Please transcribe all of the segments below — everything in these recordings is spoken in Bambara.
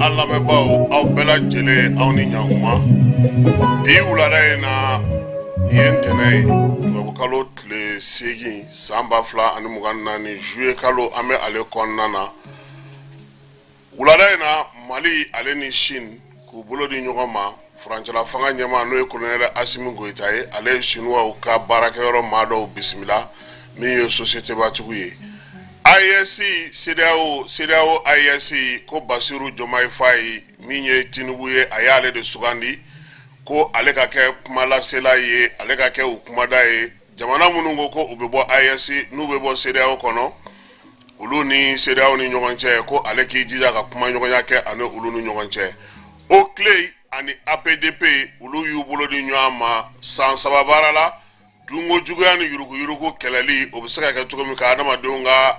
An lamɛnbaaw, aw bɛɛ lajɛlen, aw ni ɲankuma. Bi wulada in na ye ntɛnɛn ye, tubabukalo tile 8, san 2024, juillet kalo, an bɛ ale kɔnɔna na. Wulada in na, Mali ale ni Chine k'u bolo di ɲɔgɔn ma. Furancɛla fanga ɲɛmaa, n'o ye colonel Asimi Goyita ye, ale ye Chinois ka baarakɛyɔrɔ maa dɔw bisimila, min ye société batigiw ye. AES CEDEAO, CEDEAO AES, ko Basiru Jomayi Fayi, min ye Tinubu ye, a y'ale de sugandi ko ale ka kɛ kumalasela ye, ale ka kɛ u kumada ye. Jamana minnu ko ko u bɛ bɔ AES, n'u bɛ bɔ CEDEAO kɔnɔ, olu ni CEDEAO ni ɲɔgɔn cɛ, ko ale k'i jija ka kumaɲɔgɔnya kɛ ani olu ni ɲɔgɔn cɛ. OCLEI ani APDP, olu y'u bolo di ɲɔgɔn ma san 3 baara la, dunko juguya ni yuruguyurugu kɛlɛli, o bɛ se ka kɛ cogo min ka adamadenw ka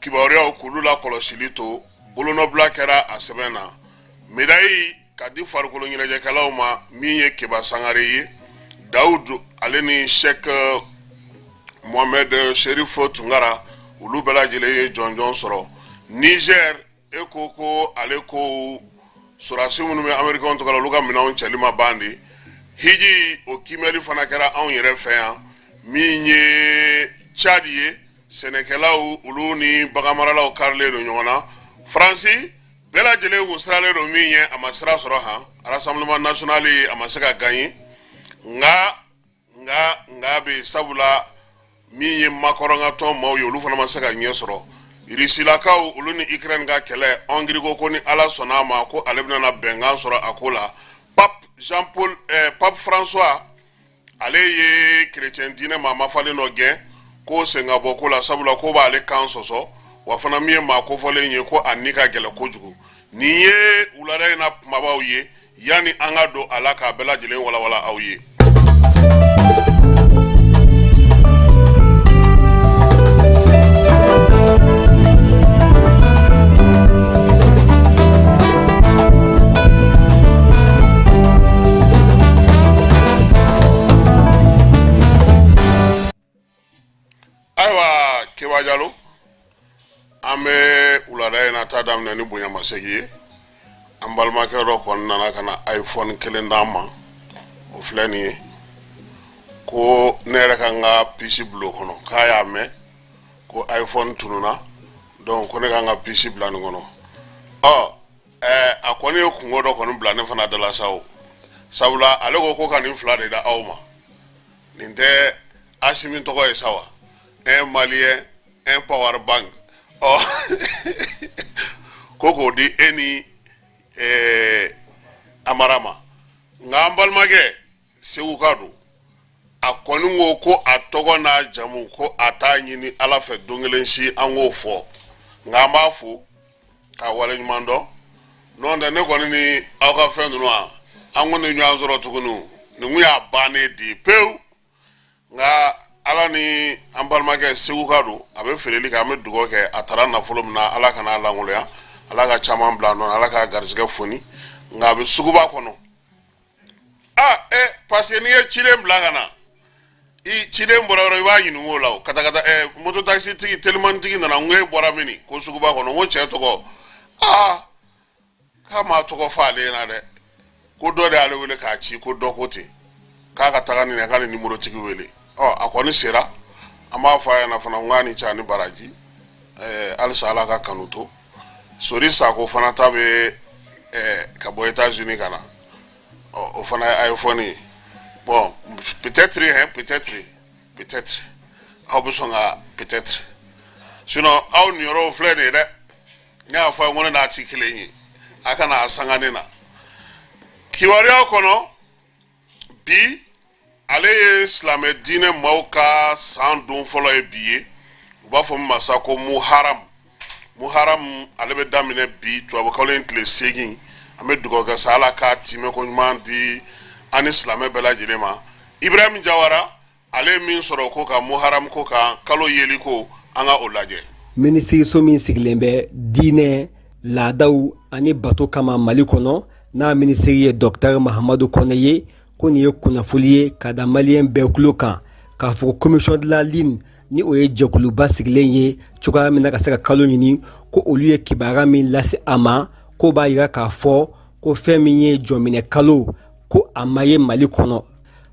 kibaruyaw k'olu la kɔlɔsili to. Bolonɔbila kɛra a sɛbɛn na. Médaille ka di farikolo ɲɛnajɛkɛlaw ma, min ye Keba Sangare ye, Dawudu ale ni Sɛk Mohamed Sherif Tunkara, olu bɛɛ lajɛlen ye jɔnjɔn sɔrɔ. Niger, e ko ko ale ko sɔrɔdasi minnu bɛ Américain tɔgɔ la, olu ka minɛnw cɛli ma ban de. Hiji, o kiimɛli fana kɛra anw yɛrɛ fɛ yan. Min ye Tchad ye, sɛnɛkɛlaw olu ni baganmaralaw karilen don ɲɔgɔn na. Faransi, bɛɛ lajɛlen kun siralen don min ye, a ma sira sɔrɔ han. Rassemblement national, a ma se ka gagner, nka bɛ sabula min ye Macron ka tɔn maaw ye, olu fana ma se ka ɲɛ sɔrɔ. Rusilakaw, olu ni Ukraine ka kɛlɛ, Hongrie ko ko ni Ala sɔnna a ma, ko ale bɛna bɛnkan sɔrɔ a ko la. Pape Jean Paul, Pape François, ale ye chrétien diinɛ maa mafalen dɔ gɛn k'o sen ka bɔ ko la, sabula ko b'ale kan sɔsɔ, wa fana min ye maa kofɔlen ye, ko a ni ka gɛlɛn kojugu. Nin ye wulada in na kumabaw ye, yanni an ka don a la k'a bɛɛ lajɛlen walawala aw ye. Ayiwa, Keba Jalo, an bɛ wulada in na ta daminɛ ni bonyamasegin ye. An balimakɛ dɔ kɔni nana ka na iPhone kelen d'an ma, o filɛ nin ye, ko ne yɛrɛ ka n ka puce bila o kɔnɔ, k'a y'a mɛn ko iPhone tununna, donc ko ne ka n ka puce bila nin kɔnɔ. Ɔ ɛɛ, a kɔni ye kungo dɔ kɔni bila ne fana da la sa o, sabula ale ko ko ka nin fila de da aw ma. Nin tɛ Asimi tɔgɔ ye sa wa? Un Malien, un power bank. Ɔ, ko k'o di e ni Amara ma. Nka an balimakɛ Seguka don, a kɔni ko ko a tɔgɔ n'a jamu, ko a t'a ɲini Ala fɛ don kelen si an k'o fɔ, nka an b'a fo k'a waleɲuman dɔn. N'o tɛ, ne kɔni ni aw ka fɛn ninnu, a an kɔni ɲɔgɔn sɔrɔ tuguni, nin kun y'a bannen di pewu. Nka Ala ni an balimakɛ Seguka don, a bɛ feereli kɛ, an bɛ dugawu kɛ, a taara nafolo min na, Ala kana a lankolonya, Ala ka caman bila a nɔ na, Ala k'a garijɛgɛ foni. Nka a bɛ suguba kɔnɔ. Aa ɛ, parce que n'i ye ciden bila ka na, i ciden bɔra yɔrɔ, i b'a ɲininka o la. O ka taa ka taa ɛ, moto taxi tigi, telimani nana, n ko e bɔra min? Ko suguba kɔnɔ. N ko cɛ tɔgɔ? Aa, k'a m'a tɔgɔ fɔ ale ɲɛna dɛ, ko dɔ de y'ale wele k'a ci, ko dɔ ko ten k'a ka taga nin, k'a ni nimorotigi wele. Ɔ, a kɔni sera, an b'a fɔ a ɲɛna fana n k'a ni ce ani baraji. Ɛɛ, halisa Ala ka kanu to. Sori Sako fana ta bɛ ɛɛ ka bɔ États-Unis ka na. Ɔ, o fana ye iPhone ye. Bon, peut-être hein, peut-être, peut-être aw bɛ sɔn ka peut-être, sinon aw niyɔrɔw filɛ nin ye dɛ. Ne y'a fɔ a ye ko ne n'a ti kelen ye, a kana a sanga ne na. Kibaruya kɔnɔ bi, ale ye silamɛ diinɛ maaw ka san don fɔlɔ ye bi ye, u b'a fɔ min ma sa ko Muharam. Muharam, ale bɛ daminɛ bi, tubabukalo in tile 8. An bɛ dugawu kɛ sa, Ala k'a timɛ ko ɲuman di an ni silamɛ bɛɛ lajɛlen ma. Ibrahim Jawara, ale ye min sɔrɔ ko kan, Muharam ko kan, kalo yeli ko, an ka o lajɛ. Minisiriso min sigilen bɛ diinɛ, laadaw ani bato kama Mali kɔnɔ, n'a minisiri ye Dɔkitɛri Mahamadu Kɔnɛ ye, ko nin ye kunnafoli ye ka da maliyɛn bɛɛ tulo kan, k'a fɔ ko commission de la lune, ni o ye jɛkuluba sigilen ye cogoya min na ka se ka kalo ɲini, ko olu ye kibaruya min lase a ma. K'o b'a yira k'a fɔ ko fɛn min ye jɔminɛ kalo, ko a ma ye Mali kɔnɔ,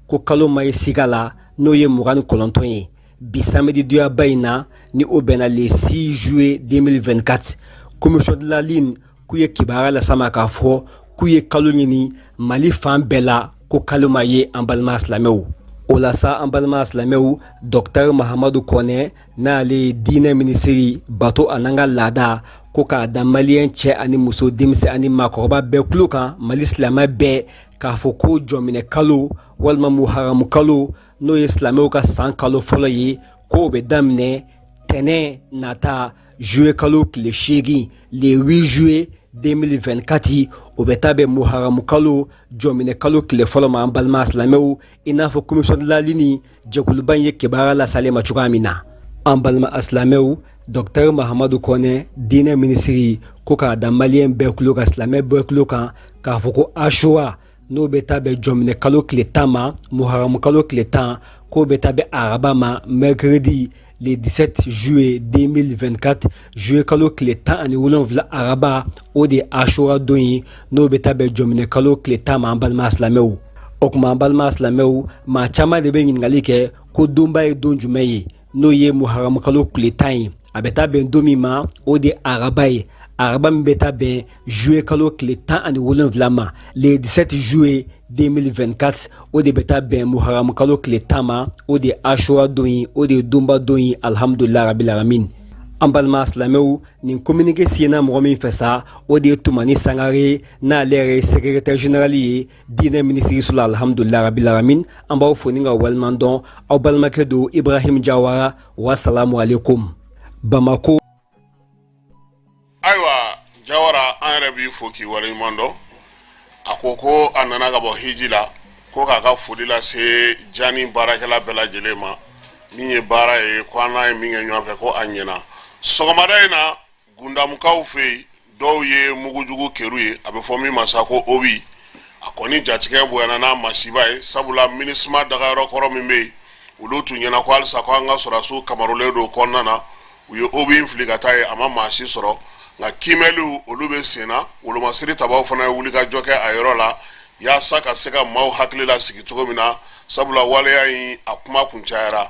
ko kalo ma ye siga la, n'o ye 29 ye bi samedi donyaba in na, ni o bɛnna le 6 juillet 2024. Commission de la lune k'u ye kibaruya las'a ma k'a fɔ k'u ye kalo ɲini Mali fan bɛɛ la, ko kalo ma ye, an balima silamɛw. O la sa, an balima silamɛw, Dɔktɛr Mahamadu Kɔnɛ, n'ale ye diinɛ minisiri, bato an'an ka laada, ko k'a da Maliyɛn cɛ ani muso, denmisɛn ani maakɔrɔba bɛɛ tulo kan, Mali silamɛ bɛɛ, k'a fɔ ko jɔminɛ kalo walima muharamu kalo, n'o ye silamɛw ka san kalo fɔlɔ ye, k'o bɛ daminɛ tɛnɛ nata juillet kalo tile 8, le 8 juillet 2024, o bɛ taa bɛn muharamu kalo, jɔminɛ kalo tile fɔlɔ ma, an balima silamɛw, i n'a fɔ commission de la lune jɛkuluba in ye kibaruya las'ale ma cogoya min na. An balima silamɛw, Dɔktɛr Mahamadu Kɔnɛ, diinɛ minisiri, ko k'a da Maliyɛn bɛɛ tulo kan, silamɛ bɛɛ tulo kan, k'a fɔ ko Asura, n'o bɛ taa bɛn jɔminɛ kalo tile 10 ma, muharamu kalo tile 10, k'o bɛ taa bɛn araba ma, mercredi le 17 juillet 2024, juillet kalo tile 17 araba, o de ye Asura don ye, n'o bɛ taa bɛn jɔminɛ kalo tile 10 ma, an balima silamɛw. O tuma, an balima silamɛw, maa caman de bɛ ɲininkali kɛ ko donba ye don jumɛn ye, n'o ye muharamu kalo tile 10 ye, a bɛ taa bɛn don min ma, o de ye araba ye, araba min bɛ taa bɛn juillet kalo tile 17 ma, le 17 juillet 2024, o de bɛ taa bɛn muharamu kalo tile 10 ma, o de ye Asura don ye, o de ye donba don ye, alhamdulilayi rabil alamin. An balima silamɛw, nin communiqué siɲɛna mɔgɔ min fɛ sa, o de ye Tumani Sangare, n'ale yɛrɛ ye secrétaire général ye diinɛ minisiriso la, alhamdulilayi rabil alamin. An b'aw fo ni ka waleɲuman dɔn. Aw balimakɛ don, Ibrahim Jawara. Wasalamu aleykum, Bamako. Ayiwa Jawara, an yɛrɛ b'i fo k'i waleɲuman dɔn. A ko ko a nana ka bɔ hiji la, ko k'a ka foli lase jani baarakɛla bɛɛ lajɛlen ma. Min ye baara ye, ko an n'a ye min kɛ ɲɔgɔn fɛ, ko a ɲɛna. Sɔgɔmada in na, Gundamukaw fɛ yen, dɔw ye mugujugu keru ye, a bɛ fɔ min ma sa ko obus. A kɔni jatigɛ bonyana n'a masiba ye, sabula MINUSMA dagayɔrɔ kɔrɔ min bɛ yen, olu tun ɲɛna ko halisa ko an ka sɔrɔdasiw kamarolen don kɔnɔna na. U ye obus in fili ka taa yen, a ma maa si sɔrɔ, nka kiimɛliw olu bɛ sen na. Wolomasiri tabaw fana ye wulikajɔ kɛ a yɔrɔ la yaasa ka se ka maaw hakili lasigi cogo min na, sabula waleya in a kuma kun cayara.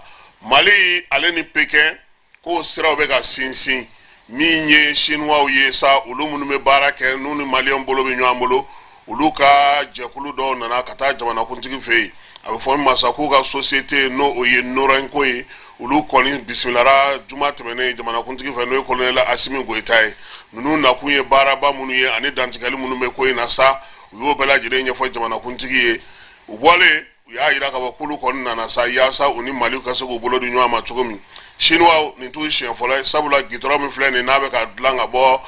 Mali ale ni Pekin k'o siraw bɛ ka sinsin. Min ye Sinuwaw ye sa, olu minnu bɛ baara kɛ n'u ni Maliyɛnw bolo bɛ ɲɔgɔn bolo, olu ka jɛkulu dɔw nana ka taa jamanakuntigi fɛ yen. A bɛ fɔ min ma sa k'u ka société, n'o o ye Norinco ye, olu kɔni bisimilara juma tɛmɛnen jamanakuntigi fɛ, n'o ye colonel Asimi Goyita ye. Ninnu nakun ye baaraba minnu ye ani dantigɛli minnu bɛ ko in na sa, u y'o bɛɛ lajɛlen ɲɛfɔ jamanakuntigi ye. U bɔlen, u y'a jira k'a fɔ k'olu kɔni nana sa yaasa u ni Mali ka se k'u bolo di ɲɔgɔn ma cogo min. Chinois, nin t'u siɲɛ fɔlɔ ye, sabula gitɔrɔn min filɛ nin n'a bɛ ka dilan ka bɔ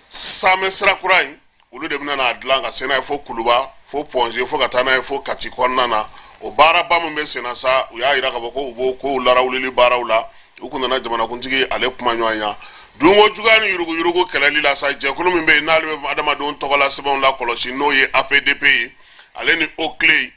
Samɛ sira kura in, olu de bɛna n'a dilan ka se n'a ye fo Kuluba, fo Point G, fo ka taa n'a ye fo Kati kɔnɔna na. O baaraba min bɛ senna sa, u y'a jira k'a fɔ ko u b'o kow larawulili baaraw la. U kun nana jamanakuntigi ale kuma ɲɔgɔnya dunko juguya ni yuruguyurugu kɛlɛli la sa. Jɛkulu min bɛ yen n'ale bɛ adamadenw tɔgɔla sɛbɛnw lakɔlɔsi, n'o ye APDP ye, ale ni OCLEI,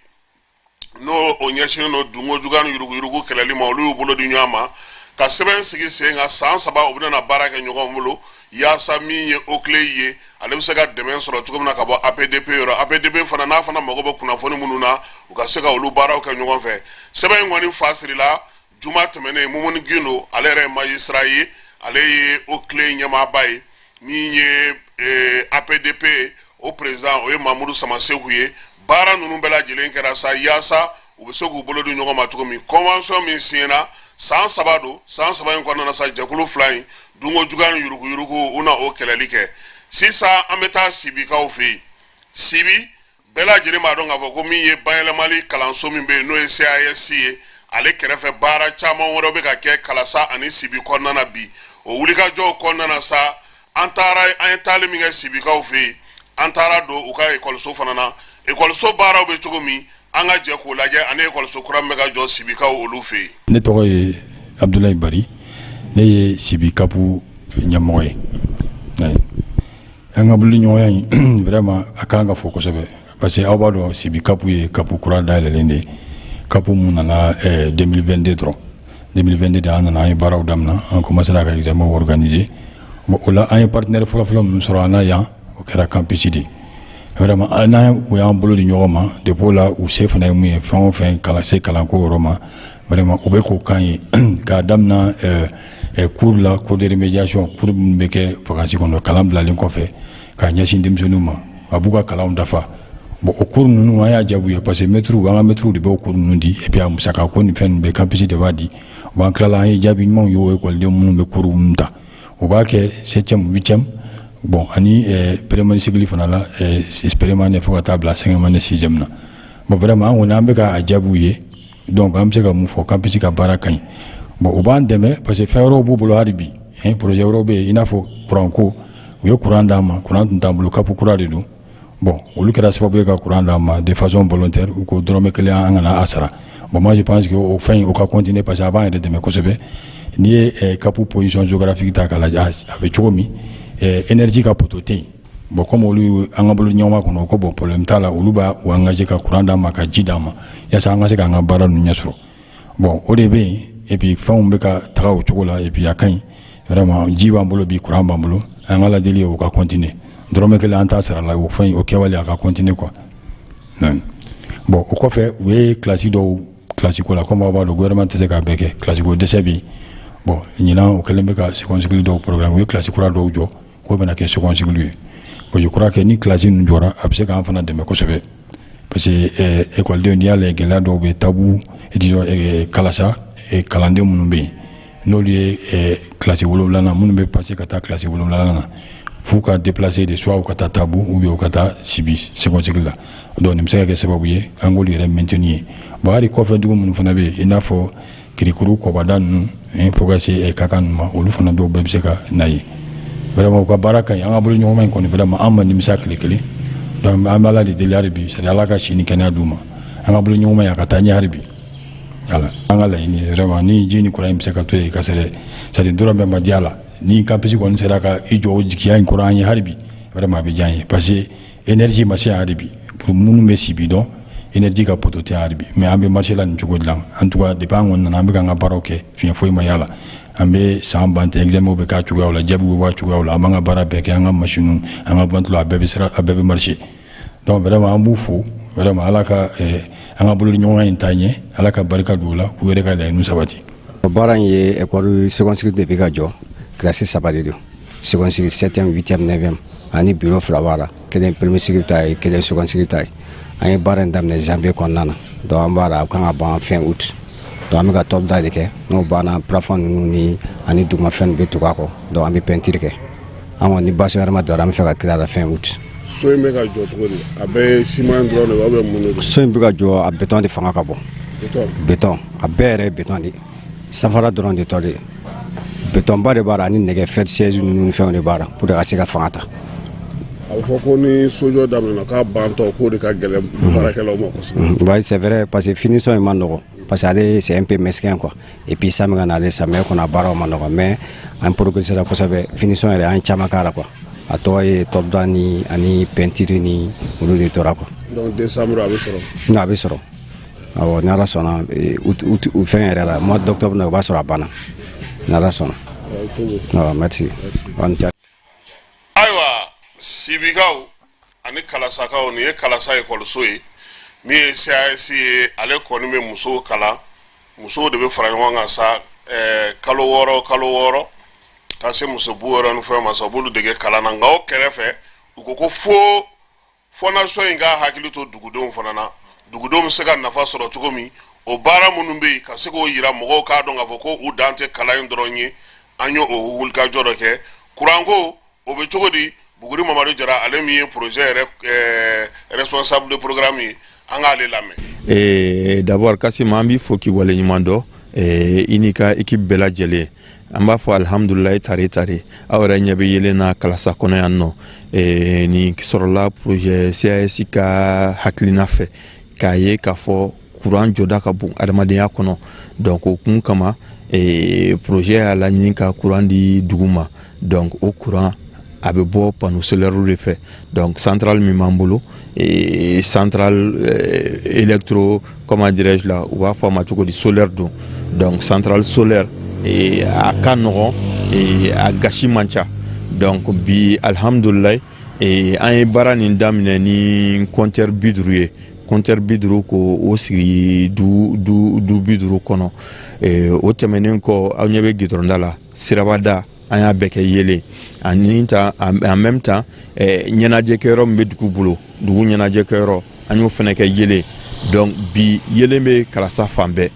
n'o o ɲɛsinnen don dunko juguya ni yuruguyurugu kɛlɛli ma, olu y'u bolo di ɲɔgɔn ma ka sɛbɛn sigi sen kan. San 3, u bɛna na baara kɛ ɲɔgɔn bolo yaasa min ye OCLEI ye, ale bɛ se ka dɛmɛ sɔrɔ cogo min na ka bɔ APDP yɔrɔ, APDP fana n'a fana mago bɛ kunnafoni minnu na, u ka se ka olu baaraw kɛ ɲɔgɔn fɛ. Sɛbɛn in kɔni fa sirila juma tɛmɛnen. Mumuni Gindo, ale yɛrɛ ye magistrat ye, ale ye OCLEI ɲɛmaaba ye. Min ye APDP o président, o ye Mamudu Samaseku ye. Baara ninnu bɛɛ lajɛlen kɛra sa yaasa u bɛ se k'u bolo di ɲɔgɔn ma cogo min. Convention min signera, san 3 don. San 3 in kɔnɔna na sa, jɛkulu fila in, dunko juguya ni yuruguyurugu, u na o kɛlɛli kɛ. Sisan an bɛ taa Sibikaw fɛ yen. Sibi, bɛɛ lajɛlen b'a dɔn k'a fɔ ko min ye bayɛlɛmali kalanso min bɛ yen, n'o ye CAS ye, ale kɛrɛfɛ baara caman wɛrɛ bɛ ka kɛ Kalasa ani Sibi kɔnɔna na bi. O wulikajɔw kɔnɔna na sa, an taara, an ye taali min kɛ Sibikaw fɛ yen, an taara don u ka ekɔliso fana na. Ekɔliso baaraw bɛ cogo min, an ka jɛ k'o lajɛ, ani ekɔliso kura min bɛ ka jɔ Sibikaw olu fɛ yen. Ne tɔgɔ ye Abudulayi Bari, ne ye Sibi CAP ɲɛmɔgɔ ye. An ka bolodiɲɔgɔnya in, vraiment, a kan ka fɔ kosɛbɛ, parce que aw b'a dɔn, Sibi CAP ye CAP kura dayɛlɛlen de ye, CAP mun nana 2022 dɔrɔn. 2022 de an nana, an ye baaraw daminɛ, an commencé ka examen organiser. Bon, o la an ye partenaire fɔlɔfɔlɔ minnu sɔrɔ an na yan, O kɛra campus de ye. Vraiment, n'an u y'an bolo di ɲɔgɔn ma, depuis o la, u se fana ye mun ye, fɛn o fɛn kalan se kalanko yɔrɔ ma, vraiment u bɛ k'o kan ye k'a daminɛ cours la, cours de remédiation, cours minnu bɛ kɛ vacances kɔnɔ, kalan bilalen kɔfɛ, k'a ɲɛsin denmisɛnninw ma, a b'u ka kalanw dafa. Bon, o cours ninnu, an y'a jaabi ye, parce que maîtres, an ka maîtres de bɛ o cours ninnu di. Et puis a musaka ko ni fɛn ninnu bɛɛ, campus de b'a di. Bon, an tilala, an ye jaabi ɲumanw ye. O ekɔliden minnu bɛ cours ninnu ta, u b'a kɛ septième, huitième, bon, ani premier cycle fana la, première année fo ka taa bila cinquième année, sixième na. Bon, vraiment, an kɔni, an bɛ ka a jaabiw ye. Donc an bɛ se ka mun fɔ? Campus ka baara ka ɲi. Bon, u b'an dɛmɛ parce que fɛn wɛrɛw b'u bolo hali bi, projet wɛrɛw bɛ yen, i n'a fɔ courant ko. U ye courant d'an ma, courant tun t'an bolo, CAP kura de don. Bon, olu kɛra sababu ye ka courant d'an ma de façon volontaire, u ko dɔrɔmɛ kelen an kana a sara. Bon, moi je pense que o fɛn in, o ka continuer, parce que a b'an yɛrɛ dɛmɛ kosɛbɛ. N'i ye CAP position géographique ta k'a lajɛ, a bɛ cogo min, énergie ka poteau tɛ yen. Bon, comme olu an ka bolo ɲɔgɔn kɔnɔ, o ko bon, problème t'a la, olu b'a u engagé ka courant d'an ma, ka ji d'an ma, yaasa an ka se k'an ka baara ninnu ɲɛ sɔrɔ. Bon, o de bɛ yen. Et puis fɛnw bɛ ka taga o cogo la. Et puis a ka ɲi vraiment, ji b'an bolo bi, courant b'an bolo. An ka ladeli ye o ka continuer. Dɔrɔmɛ kelen an t'a sara la. O fɛn, o kɛwale, a ka continuer quoi. Bon, o kɔfɛ, u ye kilasi dɔw, kilasi ko la, comme aw b'a dɔn, gouvernement tɛ se k'a bɛɛ kɛ, kilasi ko dɛsɛ bɛ yen. Bon, ɲinan, o kɛlen bɛ ka second cycle dɔw programme, u ye kilasi kura dɔw jɔ k'o bɛna kɛ second cycle ye. Bon, je crois que ni kilasi ninnu jɔra, a bɛ se k'an fana dɛmɛ kosɛbɛ, parce que ekɔlidenw, n'i y'a lajɛ, gɛlɛya dɔw bɛ tabu, disons Kalasa kalanden minnu bɛ yen, n'olu ye kilasi wolonwulanan, minnu bɛ passer ka taa kilasi wolonwulanan na, f'u ka déplacer de, soit u ka taa Tabu ou bien u ka taa Sibi second cycle la. Donc nin bɛ se ka kɛ sababu ye an k'olu yɛrɛ maintenir ye. Bon, hali kɔfɛ dugu minnu fana bɛ yen, i n'a fɔ Kirikuru, Kɔbada ninnu, fo ka se Kaka ninnu ma, olu fana dɔw bɛɛ bɛ se ka na yen. Vraiment, u ka baara ka ɲi. An ka bolo ɲɔgɔnma in kɔni, vraiment, an ma nimisa tile kelen. Donc an bɛ Ala de deli hali bi, c'est à dire Ala ka si ni kɛnɛya d'u ma, an ka bolo ɲɔgɔnma in, a ka taa ɲɛ hali bi. Voilà, an ka laɲini ye vraiment, ni ji ni courant in bɛ se ka to yen ka sɛrɛ, c'est à dire dɔrɔn bɛɛ ma diya la, ni campus kɔni sera ka i jɔ o jigiya in kɔrɔ an ye hali bi, vraiment a bɛ diya an ye, parce que énergie ma se yan hali bi. Pour minnu bɛ Sibi dɔn, énergie ka poteau tɛ yan hali bi, mais an bɛ marché la nin cogo de la. En tout cas, depuis an kɔni nana, an bɛ k'an ka baaraw kɛ, fiɲɛ foyi ma y'a la. An bɛ san ban tɛ, examen bɛ k'a cogoyaw la, jaabiw bɛ bɔ a cogoyaw la, an b'an ka baara bɛɛ kɛ, an ka machines, an ka ventilo, a bɛɛ bɛ sira, a bɛɛ bɛ marché. Donc vraiment, an b'u fo vraiment. Ala ka an ka bolodiɲɔgɔnya in taa ɲɛ, Ala ka barika don o la, k'u yɛrɛ ka laɲiniw sabati. Baara in ye école second cycle de bɛ ka jɔ. Kilasi saba de don: second cycle, septième, huitième, neuvième, ani bureau fila b'a la, kelen premier cycle ta ye, kelen second cycle ta ye. An ye baara in daminɛ janvier kɔnɔna na. Donc an b'a la, a kan ka ban fin août. Donc an bɛ ka tôle da de kɛ. N'o banna, plafond ninnu ni ani dugumafɛn bɛ tugu a kɔ. Donc an bɛ peinture kɛ. An kɔni, ni baasi wɛrɛ ma don a la, an bɛ fɛ ka tila la fin août. So in bɛ ka jɔ cogo di? A bɛɛ ye ciment dɔrɔn de ye ou mun de don? So in bɛ ka jɔ, a béton de fanga ka bon. Béton? Béton, a bɛɛ yɛrɛ ye béton de ye. Sanfara dɔrɔn de tɔ de ye. Béton ba de b'a la, ani nɛgɛ fer siège ninnu ni fɛnw de b'a la pour que ka se ka fanga ta. A bɛ fɔ ko ni sojɔ daminɛna, k'a bantɔ, k'o de ka gɛlɛn baarakɛlaw ma kosɛbɛ. Oui, c'est vrai, parce que finition in ma nɔgɔn, parce que ale, c'est un peu mesquin quoi. Et puis san bɛ ka na, ale samiyɛ kɔnɔ, a baaraw ma nɔgɔn, mais an progressé ra kosɛbɛ. Finition yɛrɛ, an ye caman k'a la quoi. A tɔ ye tôle da ni ani peinture ni olu de tora quoi. Donc décembre, a bɛ sɔrɔ? Non, a bɛ sɔrɔ, awɔ, ni Ala sɔnna, août, fɛn yɛrɛ la, mois d'octobre na, o b'a sɔrɔ a banna, ni Ala sɔnna. Awɔ, merci, aw ni ce. Ayiwa, Sibikaw ani Kalasakaw, nin ye Kalasa ekɔliso ye min ye CAS ye. Ale kɔni bɛ musow kalan. Musow de bɛ fara ɲɔgɔn kan sa, kalo 6, kalo 6, ka se muso 60 ni fɛn ma sa, u b'olu dege kalan na. Nka o kɛrɛfɛ, u ko ko fo fondation in k'a hakili to dugudenw fana na, dugudenw bɛ se ka nafa sɔrɔ cogo min, o baara minnu bɛ yen, ka se k'o yira mɔgɔw k'a dɔn k'a fɔ ko u dan tɛ kalan in dɔrɔn ye. An y'o o wulikajɔ dɔ kɛ. Kuranko, o bɛ cogo di? Buguri Mamadu Jara, ale min ye projet yɛrɛ responsable de programme ye, an k'ale lamɛn. D'abord Kasim, an b'i fo k'i waleɲuman dɔn, i n'i ka équipe bɛɛ lajɛlen. An b'a fɔ alihamudulilayi tare tare. Aw yɛrɛ ɲɛ bɛ yelen na Kalasa kɔnɔ yan nɔ. Nin sɔrɔla projet CAS ka hakilina fɛ, k'a ye k'a fɔ kuran jɔda ka bon adamadenya kɔnɔ. Donc o kun kama, projet y'a laɲini ka kuran di dugu ma. Donc o kuran, a bɛ bɔ panneau solaire de fɛ. Donc centrale min b'an bolo, centrale électro, comment dirais-je la, u b'a fɔ a ma cogo di, solaire don. Donc centrale solaire, a ka nɔgɔn, a gasi man ca. Donc bi, alihamudulilayi, An ye baara nin daminɛ ni compteur 50 ye, compteur 50 ko o sigi du du 50 kɔnɔ. O tɛmɛnen kɔ, aw ɲɛ bɛ gidɔrɔnda la, sirabada, an y'a bɛɛ kɛ yeelen ani ta. En même temps, ɲɛnajɛkɛyɔrɔ min bɛ dugu bolo, dugu ɲɛnajɛkɛyɔrɔ, an y'o fana kɛ yeelen. Donc bi yeelen bɛ Kalasa fan bɛɛ.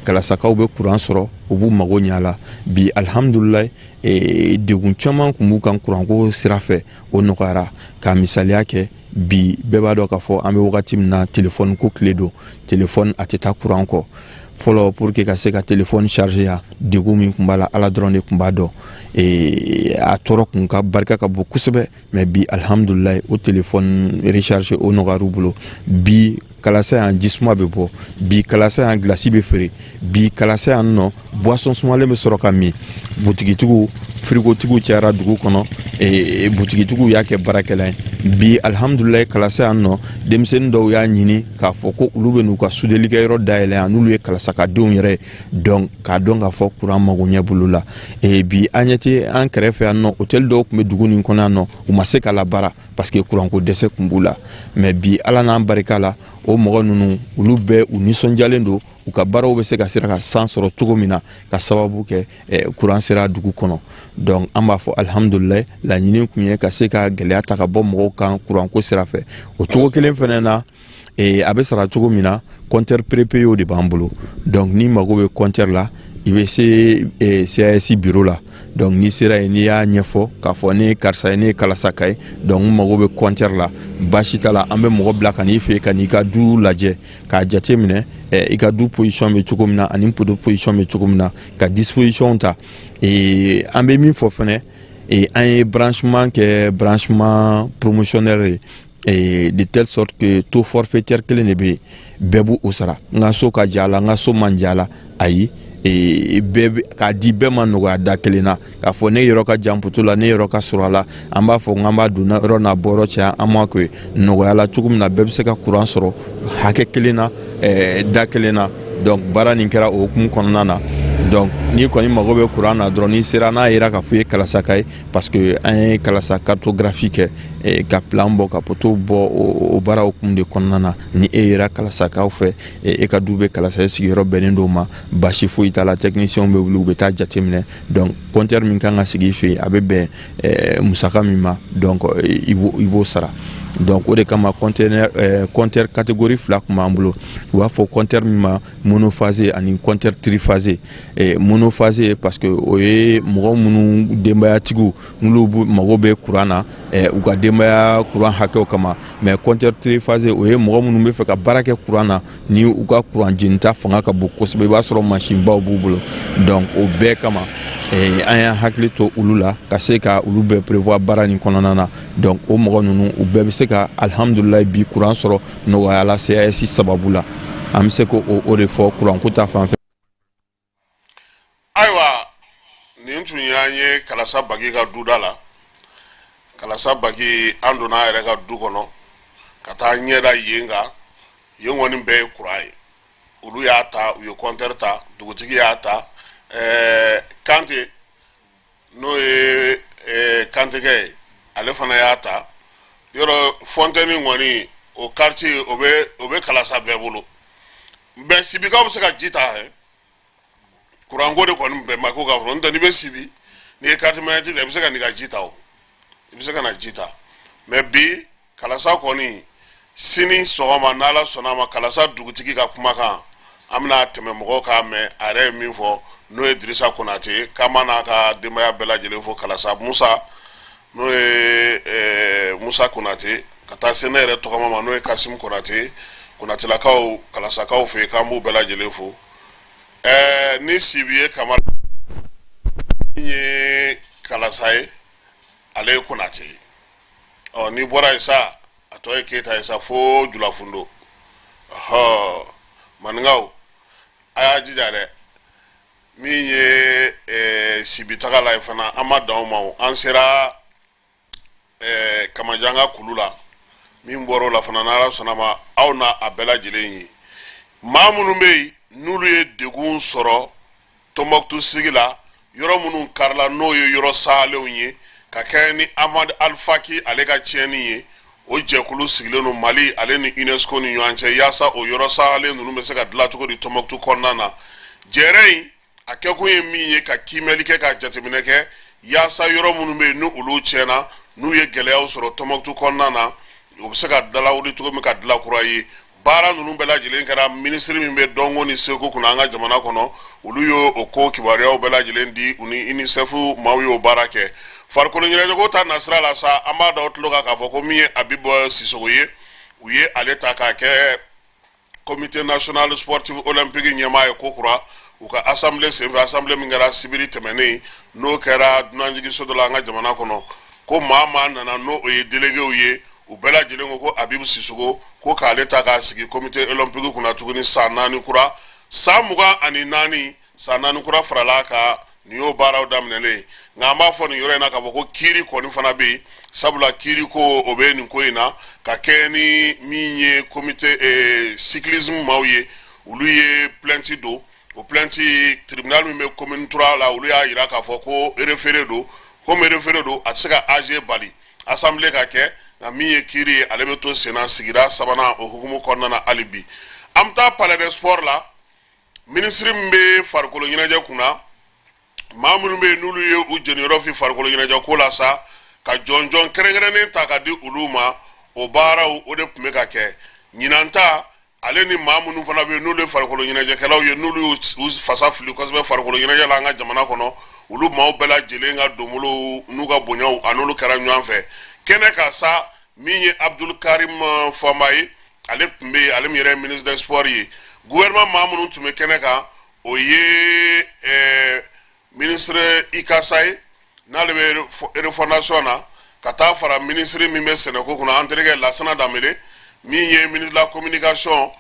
Kalasakaw bɛ kuran sɔrɔ, u b'u mago ɲɛ a la bi, alihamudulilayi. Degun caman tun b'u kan kuranko sira fɛ, o nɔgɔyara. Ka misaliya kɛ, bi bɛɛ b'a dɔn k'a fɔ an bɛ wagati min na, telefɔni ko tile don. Telefɔni a tɛ taa kuran kɔ. Fɔlɔ, pour que ka se ka telefɔni charger yan, degun min tun b'a la, Ala dɔrɔn de tun b'a dɔn. A tɔɔrɔ kun ka barika ka bon kosɛbɛ. Mais bi, alihamudulilayi, o telefɔni recharge o nɔgɔyar'u bolo. Bi Kalasa yan, jisuma bɛ bɔ. Bi Kalasa yan, gilasi bɛ feere. Bi Kalasa yan nɔ, boisson sumalen bɛ sɔrɔ ka min. Butigitigiw, firigotigiw cayara dugu kɔnɔ. Butigitigiw y'a kɛ baarakɛla ye bi, alihamudulilayi. Kalasa yan nɔ, denmisɛnnin dɔw y'a ɲini k'a fɔ ko olu bɛ n'u ka sudelikɛyɔrɔ dayɛlɛ yan, n'olu ye kalasakadenw yɛrɛ ye. Donc k'a dɔn k'a fɔ kuran mago ɲɛ bolo la. Bi an ɲɛ tɛ an kɛrɛfɛ yan nɔ, hôtel dɔw tun bɛ dugu nin kɔnɔ yan nɔ, u ma se ka labaara parce que kuranko dɛsɛ tun b'u la. Mais bi, Ala n'an barika la, o mɔgɔ ninnu, olu bɛɛ u nisɔndiyalen don, u ka baaraw bɛ se ka sera ka san sɔrɔ cogo min na, ka sababu kɛ kuran sera dugu kɔnɔ. Donc an b'a fɔ alihamudulilayi. Laɲini tun ye ka se ka gɛlɛya ta ka bɔ mɔgɔw kan kuranko sira fɛ. O cogo kelen fana na, a bɛ sara cogo min na, compteur prépayé de b'an bolo. Donc n'i mago bɛ compteur la, i bɛ se CAS bureau la. Donc n'i sera yen, n'i y'a ɲɛfɔ k'a fɔ ne ye karisa ye, ne ye Kalasaka ye, donc n mago bɛ compteur la, baasi t'a la, an bɛ mɔgɔ bila ka n'i fɛ yen, ka n'i ka du lajɛ, k'a jate minɛ i ka du position bɛ cogo min na ani poteau position bɛ cogo min na, ka disposition ta. An bɛ min fɔ fɛnɛ, an ye branchement kɛ, branchement promotionnel ye, de telle sorte que taux forfaitaire kelen de bɛ yen, bɛɛ b'o o sara. N ka so ka ja la, n ka so man ja la, ayi, bɛɛ k'a di bɛɛ ma nɔgɔya da kelen na, k'a fɔ ne yɔrɔ ka jan poteau la, ne yɔrɔ ka sɔrɔ a la. An b'a fɔ k'an b'a don yɔrɔ n'a bɔyɔrɔ cɛ, an m'a kɛ nɔgɔya la cogo min na, bɛɛ bɛ se ka kuran sɔrɔ hakɛ kelen na, da kelen na. Donc baara nin kɛra o hukumu kɔnɔna na. Donc n'i kɔni mago bɛ kuran na dɔrɔn, n'i sera, n'a yera k'a fɔ i ye Kalasaka ye, parce que an ye Kalasa cartographie kɛ, ka plan bɔ, ka poteau bɔ, o baara hukumu de kɔnɔna na. Ni e yera Kalasakaw fɛ, e ka du bɛ Kalasa, e sigiyɔrɔ bɛnnen d'o ma, baasi foyi t'a la, technicien bɛ wuli, u bɛ taa jateminɛ. Donc compteur min kan ka sigi i fɛ yen, a bɛ bɛn musaka min ma, donc i b'o sara. Donc o de kama compteur catégorie fila tun b'an bolo. U b'a fɔ compteur min ma monophasé ani compteur triphasé. Monophasé, parce que o ye mɔgɔ minnu denbayatigiw, n'olu mago bɛ kuran na u ka denbaya kuran hakɛw kama. Mais compteur triphasé, o ye mɔgɔ minnu bɛ fɛ ka baara kɛ kuran na, ni u ka kuran jenita fanga ka bon kosɛbɛ, i b'a sɔrɔ mansinbaw b'u bolo. Donc o bɛɛ kama, an y'an hakili to olu la, ka se ka olu bɛɛ prévoir baara nin kɔnɔna na. Donc o mɔgɔ ninnu, u bɛɛ bɛ se ka, alihamudulilayi, bi kuran sɔrɔ nɔgɔya la CAS sababu la. An bɛ se k'o o de fɔ kuranko ta fan fɛ. Ayiwa, nin tun y'an ye Kalasa Bagi ka duda la. Kalasa Bagi, an donna a yɛrɛ ka du kɔnɔ ka taa ɲɛda yen kan. Yen kɔni bɛɛ ye kuran ye. Olu y'a ta, u ye compteur ta, dugutigi y'a ta, Kante, n'o ye kantigɛ ye, ale fana y'a ta. Yɔrɔ fontaine kɔni, o quartier, o bɛ Kalasa bɛɛ bolo. Bɛn Sibikaw bɛ se ka ji ta hɛ. Kuranko de kɔni bɛn ma ko k'a fɔ, n'o tɛ n'i bɛ Sibi, n'i ye carte magnétique, i bɛ se ka n'i ka ji ta, o i bɛ se ka na ji ta. Mais bi Kalasa kɔni, sini sɔgɔma, n'Ala sɔnna a ma, Kalasa dugutigi ka kumakan, an bɛna tɛmɛ mɔgɔw k'a mɛn, a yɛrɛ ye min fɔ, n'o ye Dirisa Konate ye, k'an b'a n'a ka denbaya bɛɛ lajɛlen fo. Kalasa Musa, n'o ye Musa Konate, ka taa se ne yɛrɛ tɔgɔma ma, n'o ye Kasimu Konate, Konatelakaw Kalasakaw fɛ yen, k'an b'u bɛɛ lajɛlen fo. Ni Sibi ye Kamara ye, Kalasa ye, ale ye Konate ye. Ɔ n'i bɔra yen sa, a tɔ ye Keyita ye sa, fo Julafundo. Ɔhɔ, maninkaw, a y'a jija dɛ. Min ye Sibi taga la ye fana, an ma dan o ma o. An sera Kamajanga kulu la. Min bɔra o la fana, n'Ala sɔnna ma, aw na a bɛɛ lajɛlen ye. Maa minnu bɛ yen, n'olu ye degun sɔrɔ Tɔnbɔkutu sigi la, yɔrɔ minnu karila, n'o ye yɔrɔ salenw ye. ka kɛ ni Ahmad Alfaki ale ka tiɲɛni ye. O jɛkulu sigilen don Mali ale ni UNESCO ni ɲɔgɔn cɛ yaasa o yɔrɔ sahalen ninnu bɛ se ka dilan cogo di Tɔnbɔkutu kɔnɔna na. Jɛrɛ in a kɛkun ye min ye, ka kiimɛli kɛ, ka jateminɛ kɛ yaasa yɔrɔ minnu bɛ yen ni olu tiɲɛna, n'u ye gɛlɛyaw sɔrɔ Tɔnbɔkutu kɔnɔna na, o bɛ se ka dalawuli cogo min ka dilan kura ye. Baara ninnu bɛɛ lajɛlen kɛra minisiri min bɛ dɔnko ni seko kunna an ka jamana kɔnɔ, olu ye o ko kibaruyaw bɛɛ lajɛlen di. U ni UNICEF maaw y'o baara kɛ. Farikolo ɲɛnajɛko ta nasira la sa, an b'a da aw tulo kan k'a fɔ ko min ye Abibu Sisogo ye, u ye ale ta k'a kɛ Comité national sportif olympique ɲɛmaa ye kokura u ka assemblée senfɛ, assemblée min kɛra sibiri tɛmɛnen, n'o kɛra dunanjiginso dɔ la an ka jamana kɔnɔ. Ko maa maa nana, n'o o ye déléguéw ye, u bɛɛ lajɛlen ko ko Abibu Sisogo, ko k'ale ta k'a sigi comité olympique kunna tuguni san 4 kura, san 24, san 4 kura farala a kan. Nin y'o baaraw daminɛlen. Nka an b'a fɔ nin yɔrɔ in na k'a fɔ ko kiiri kɔni fana bɛ yen, sabula kiiri ko o bɛ nin ko in na ka kɛ ni min ye comité cyclisme maaw ye, olu ye plainte don. O plainte, tribunal min bɛ commune 3 la, olu y'a jira k'a fɔ ko référé don. Komi référé don, a tɛ se ka AG bali assemblée ka kɛ, nka min ye kiiri ye, ale bɛ to senna sigida sabanan o hukumu kɔnɔna na hali bi. An bɛ taa palais des sports la. Minisiri min bɛ farikolo ɲɛnajɛ kunna, maa minnu bɛ yen n'olu ye u jeniyɔrɔ fi farikolo ɲɛnajɛ ko la sa, ka jɔnjɔn kɛrɛnkɛrɛnnen ta ka di olu ma, o baaraw o de tun bɛ ka kɛ ɲinan ta. Ale ni maa minnu fana bɛ yen n'olu ye farikolo ɲɛnajɛkɛlaw ye, n'olu y'u fasa fili kosɛbɛ farikolo ɲɛnajɛ la an ka jamana kɔnɔ, olu maaw bɛɛ lajɛlen ka donbolow n'u ka bonyaw, a n'olu kɛra ɲɔgɔn fɛ kɛnɛ kan sa. Min ye Abdul Karim Fɔnba ye, ale tun bɛ yen, ale min yɛrɛ ye ministre des sports ye. Gouvernement maa minnu tun bɛ kɛnɛ kan, o ye ministre Ikasa ye, n'ale bɛ refondation na, ka taa fara ministre min bɛ sɛnɛko kunna, an terikɛ Lasana Danbele, min ye ministre de la communication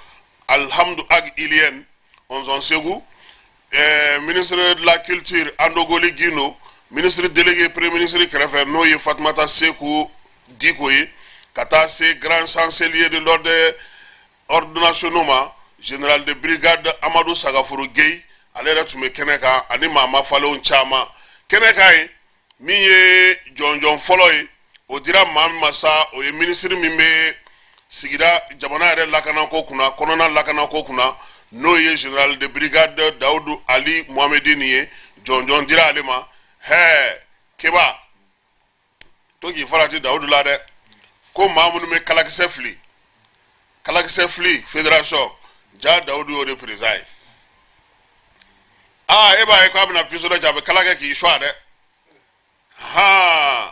Alhamdu Ag Iliyɛn Ɔnzɔn Segu, ministre de la culture Andogoli Gindo, ministre délégué premier ministre kɛrɛfɛ, n'o ye Fatumata Seku Diko ye, ka taa se grand chancelier de l'ordre ordre nationaux ma, général de brigade Amadu Sagafuru Gueye, ale yɛrɛ tun bɛ kɛnɛ kan, ani maa mafalenw caman kɛnɛ kan yen. Min ye jɔnjɔn fɔlɔ ye, o dira maa min ma sa, o ye minisiri min bɛ sigida jamana yɛrɛ lakanako kunna, kɔnɔna lakanako kunna, n'o ye général de brigade Dawudu Ali Mohamedini ye. Jɔnjɔn dira ale ma. Hɛɛ, Keba, to k'i farati Dawudu la dɛ, ko maa minnu bɛ kalakisɛ fili, kalakisɛ fili fédération, ja Dawudu y'o de président ye. Aa, e b'a ye k'a bɛna pistolet cɛ, a bɛ kala kɛ k'i suwa dɛ. Han,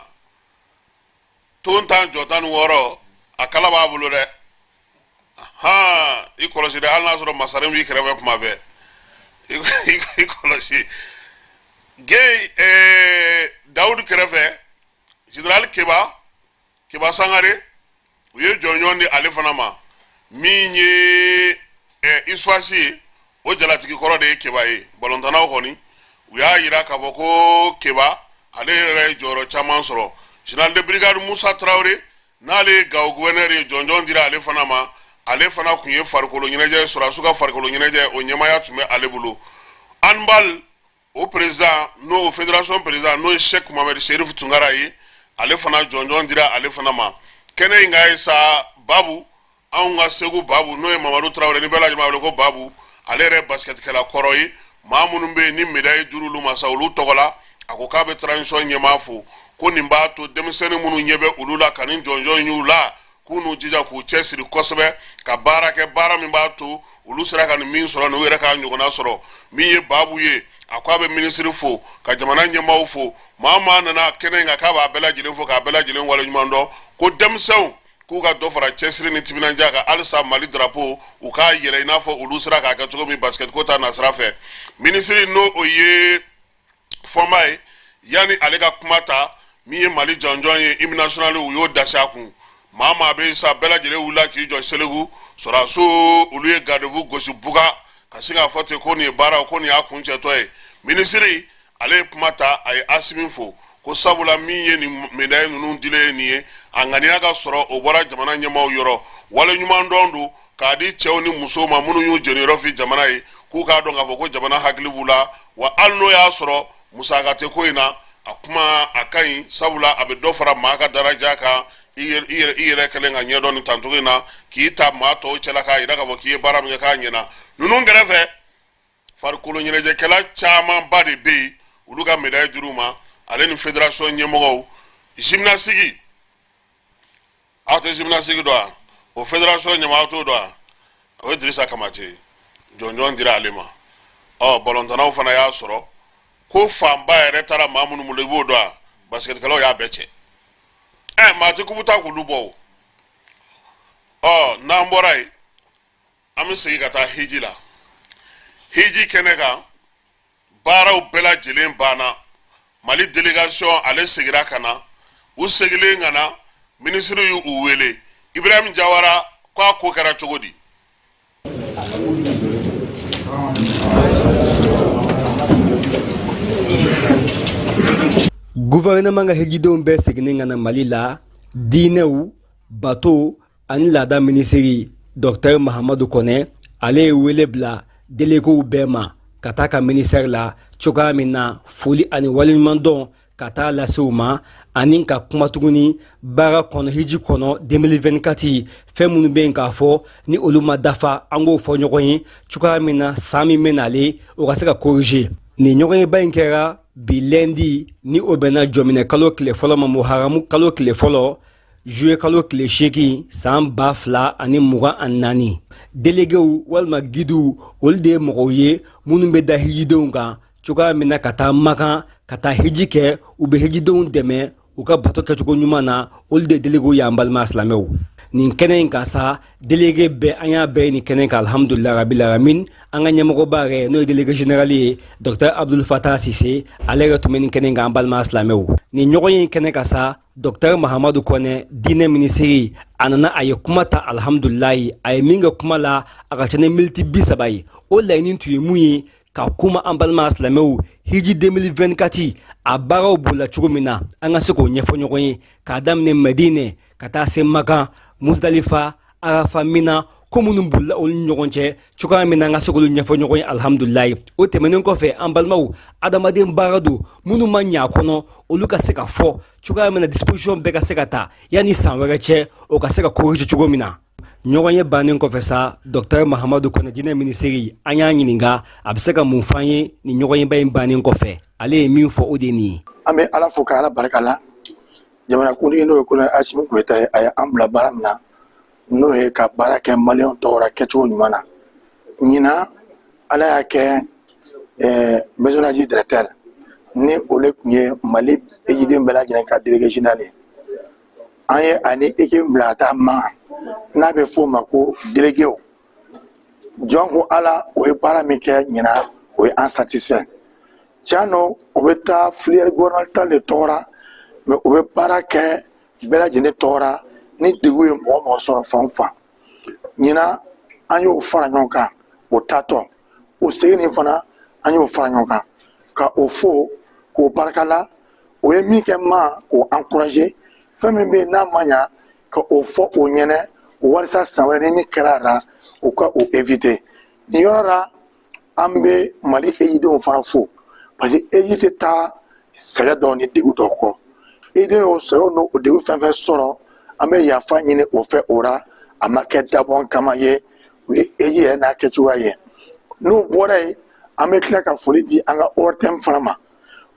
ton 10 jɔ 16, a kala b'a bolo dɛ. Han, i kɔlɔsi dɛ, hali n'a sɔrɔ masaren b'i kɛrɛfɛ kuma bɛɛ, i kɔlɔsi. Geye Dawudu kɛrɛfɛ, général Keba, Keba Sangare, u ye jɔnjɔn di ale fana ma. Min ye USFAS ye, o jalatigi kɔrɔ de ye Keba ye. Balontannaw kɔni, u y'a yira k'a fɔ ko Keba ale yɛrɛ ye jɔyɔrɔ caman sɔrɔ. Général de brigade Musa Tarawele, n'ale ye Gawo gouverneur ye, jɔnjɔn dira ale fana ma. Ale fana tun ye farikolo ɲɛnajɛ, sɔrɔdasiw ka farikolo ɲɛnajɛ, o ɲɛmaaya tun bɛ ale bolo. Handball o président, n'o fédération président, n'o ye Sheikh Mohamed Sherif Tunkara ye, ale fana jɔnjɔn dira ale fana ma kɛnɛ in kan ye sa. Babu, anw ka Segu Babu, n'o ye Mamadu Tarawele, ni bɛɛ lajɛlen b'a wele ko Babu, ale yɛrɛ basketikɛla kɔrɔ ye. Maa minnu bɛ yen ni médaille dir'olu ma sa, olu tɔgɔ la, a ko k'a bɛ transition ɲɛmaa fo, ko nin b'a to denmisɛnnin minnu ɲɛ bɛ olu la ka nin jɔnjɔn y'u la, k'u n'u jija k'u cɛsiri kosɛbɛ ka baara kɛ, baara min b'a to olu sera ka nin min sɔrɔ, n'u yɛrɛ k'a ɲɔgɔnna sɔrɔ. Min ye Babu ye, a ko a bɛ minisiri fo, ka jamana ɲɛmaaw fo, maa maa nana kɛnɛ in kan, k'a b'a bɛɛ lajɛlen fo, k'a bɛɛ lajɛlen waleɲuman dɔn, ko denmisɛnw k'u ka dɔ fara cɛsiri ni timinandiya kan halisa, Mali drapeau u k'a yɛlɛ i n'a fɔ olu sera k'a kɛ cogo min basket ko ta nasira fɛ. Minisiri, n'o o ye Fɔnba ye, yanni ale ka kuma ta, min ye Mali jɔnjɔn ye, hymne national, u y'o dasi a kun. Maa maa bɛ sa, bɛɛ lajɛlen wulila k'i jɔ. Seligu sɔrɔdasiw, olu ye garde-à-vous gosi buga ka sin k'a fɔ ten ko nin ye baara, ko nin y'a kuncɛtɔ ye. Minisiri, ale ye kuma ta, a ye Asimi fo, ko sabula min ye nin médaille ninnu dilen ye nin ye, a ŋaniya ka sɔrɔ, o bɔra jamana ɲɛmaaw yɔrɔ. Wale ɲuman dɔn don k'a di cɛw ni musow ma minnu y'u jeniyɔrɔ fi jamana ye, k'u k'a dɔn k'a fɔ ko jamana hakili b'u la wa. Hali n'o y'a sɔrɔ musaka tɛ ko in na, A kuma a ka ɲi, sabula a bɛ dɔ fara maa ka daraja kan. I yɛrɛ kɛlen ka ɲɛdɔn nin tancogo in na, k'i ta maa tɔw cɛla, k'a yira k'a fɔ k'i ye baara min kɛ k'a ɲɛna. Ninnu kɛrɛfɛ, farikolo ɲɛnajɛkɛla camanba de bɛ yen, olu ka médaille dir'u ma, ale ni fédération ɲɛmɔgɔw. Gymnastique, aw tɛ gymnastique dɔn wa? O fédération ɲɛmɔgɔ, aw t'o dɔn wa? O ye Dirisa Kamate, jɔnjɔn dira ale ma. Ɔ, balontannaw fana y'a sɔrɔ ko fanba yɛrɛ taara maa minnu bolo, i b'o dɔn wa? Basikɛtikɛlaw y'a bɛɛ cɛ. Ɛ, maa tɛ kupu ta k'olu bɔ o. Ɔ, n'an bɔra yen, an bɛ segin ka taa hiji la. Hiji kɛnɛ kan, baaraw bɛɛ lajɛlen banna. Mali délégation, ale segira ka na. U segilen ka na, minisiri y'u wele. Ibrahim Jawara ko a ko kɛra cogo di? Gouvernement ka hijidenw bɛɛ seginnen ka na Mali la, diinɛw, bato ani laada minisiri Dr Mahamadu Kɔnɛ, ale ye wele bila déléguéw bɛɛ ma ka taa ka ministère la cogoya min na, foli ani waleɲumandɔn ka taa lase u ma, ani ka kuma tuguni baara kɔnɔ hiji kɔnɔ 2024, fɛn minnu bɛ yen k'a fɔ ni olu ma dafa, an k'o fɔ ɲɔgɔn ye cogoya min na, san min bɛ nalen, o ka se ka corriger. Nin ɲɔgɔnyeba in kɛra bi lundi, ni o bɛnna jɔminɛ kalo tile fɔlɔ ma, muharamu kalo tile fɔlɔ, juillet kalo tile 8, san 2024. Déléguéw walima guidew, olu de ye mɔgɔw ye minnu bɛ da hijidenw kan cogoya min na ka taa Makan ka taa hiji kɛ. U bɛ hijidenw dɛmɛ u ka bato kɛcogo ɲuman na. Olu de déléguéw y'an balima silamɛw. Nin kɛnɛ in kan sa, délégué bɛɛ, an y'a bɛɛ ye nin kɛnɛ kan. Alhamdulilayi rabil alamin. An ka ɲɛmɔgɔba yɛrɛ, n'o ye délégué général ye, Docteur Abdul Fatah Sise, ale yɛrɛ tun bɛ nin kɛnɛ in kan. An balima silamɛw, nin ɲɔgɔn ye kɛnɛ kan sa, Docteur Mahamadu Kɔnɛ, diinɛ minisiri, a nana, a ye kuma ta. Alhamdulilayi, a ye min kɛ kuma la, a ka ca ni miniti 30 ye. O laɲini tun ye mun ye? Ka kuma an balima silamɛw, hiji 2024 a baaraw bolila cogo min na, an ka se k'o ɲɛfɔ ɲɔgɔn ye, k'a daminɛ Madinɛ ka taa se Makan, Musdalifa, Arafa, Mina, ko minnu bolila olu ni ɲɔgɔn cɛ cogoya min na, an ka se k'olu ɲɛfɔ ɲɔgɔn ye. Alhamdulilayi. O tɛmɛnen kɔfɛ, an balimaw, adamaden baara don, minnu ma ɲɛ a kɔnɔ, olu ka se ka fɔ cogoya min na, disposition bɛɛ ka se ka ta yanni san wɛrɛ cɛ, o ka se ka corriger cogo min na. Ɲɔgɔn ye bannen kɔfɛ sa, Docteur Mahamadu Kɔnɛ, diinɛ minisiri, an y'a ɲininka a bɛ se ka mun f'an ye nin ɲɔgɔnyeba in bannen kɔfɛ. Ale ye min fɔ, o de ye nin ye. An bɛ Ala fo ka Ala barika la. Jamanakuntigi, n'o ye Colonel Asimi Goyita ye, a ye an bila baara min na, n'o ye ka baara kɛ maliyɛnw tɔgɔ la kɛcogo ɲuman na. Ɲinan, Ala y'a kɛ, maison du directeur, ni o le tun ye Mali hijiden bɛɛ lajɛlen ka délégué général ye, an ye ani équipe bila ka taa Makan, n'a bɛ f'o ma ko déléguéw. Jɔn ko Ala, o ye baara min kɛ ɲinan, o ye an satisfait. Tiɲɛ nɔ, o bɛ taa filière gouvernementale de tɔgɔ la, mais o bɛ baara kɛ bɛɛ lajɛlen tɔgɔ la. Ni degun ye mɔgɔ mɔgɔ sɔrɔ fan o fan, ɲinan an y'o fara ɲɔgɔn kan. O taatɔ, o segin nin fana, an y'o fara ɲɔgɔn kan ka o fo k'o barika la. O ye min kɛ ma, k'o encourager. Fɛn min bɛ yen n'a ma ɲa, ka o fɔ o ɲɛnɛ walisa san wɛrɛ, ni min kɛra a la, o ka o éviter. Nin yɔrɔ la, an bɛ Mali ejidenw fana fo, parce que eji tɛ taa sɛgɛn dɔw ni degun dɔw kɔ. Ejiden y'o sɛgɛn n'o degun fɛn fɛn sɔrɔ, an bɛ yafa ɲini o fɛ. O la, a ma kɛ dabɔn kama ye, o ye eji yɛrɛ n'a kɛcogoya ye. N'o bɔra yen, an bɛ tila ka foli di an ka ORTM fana ma.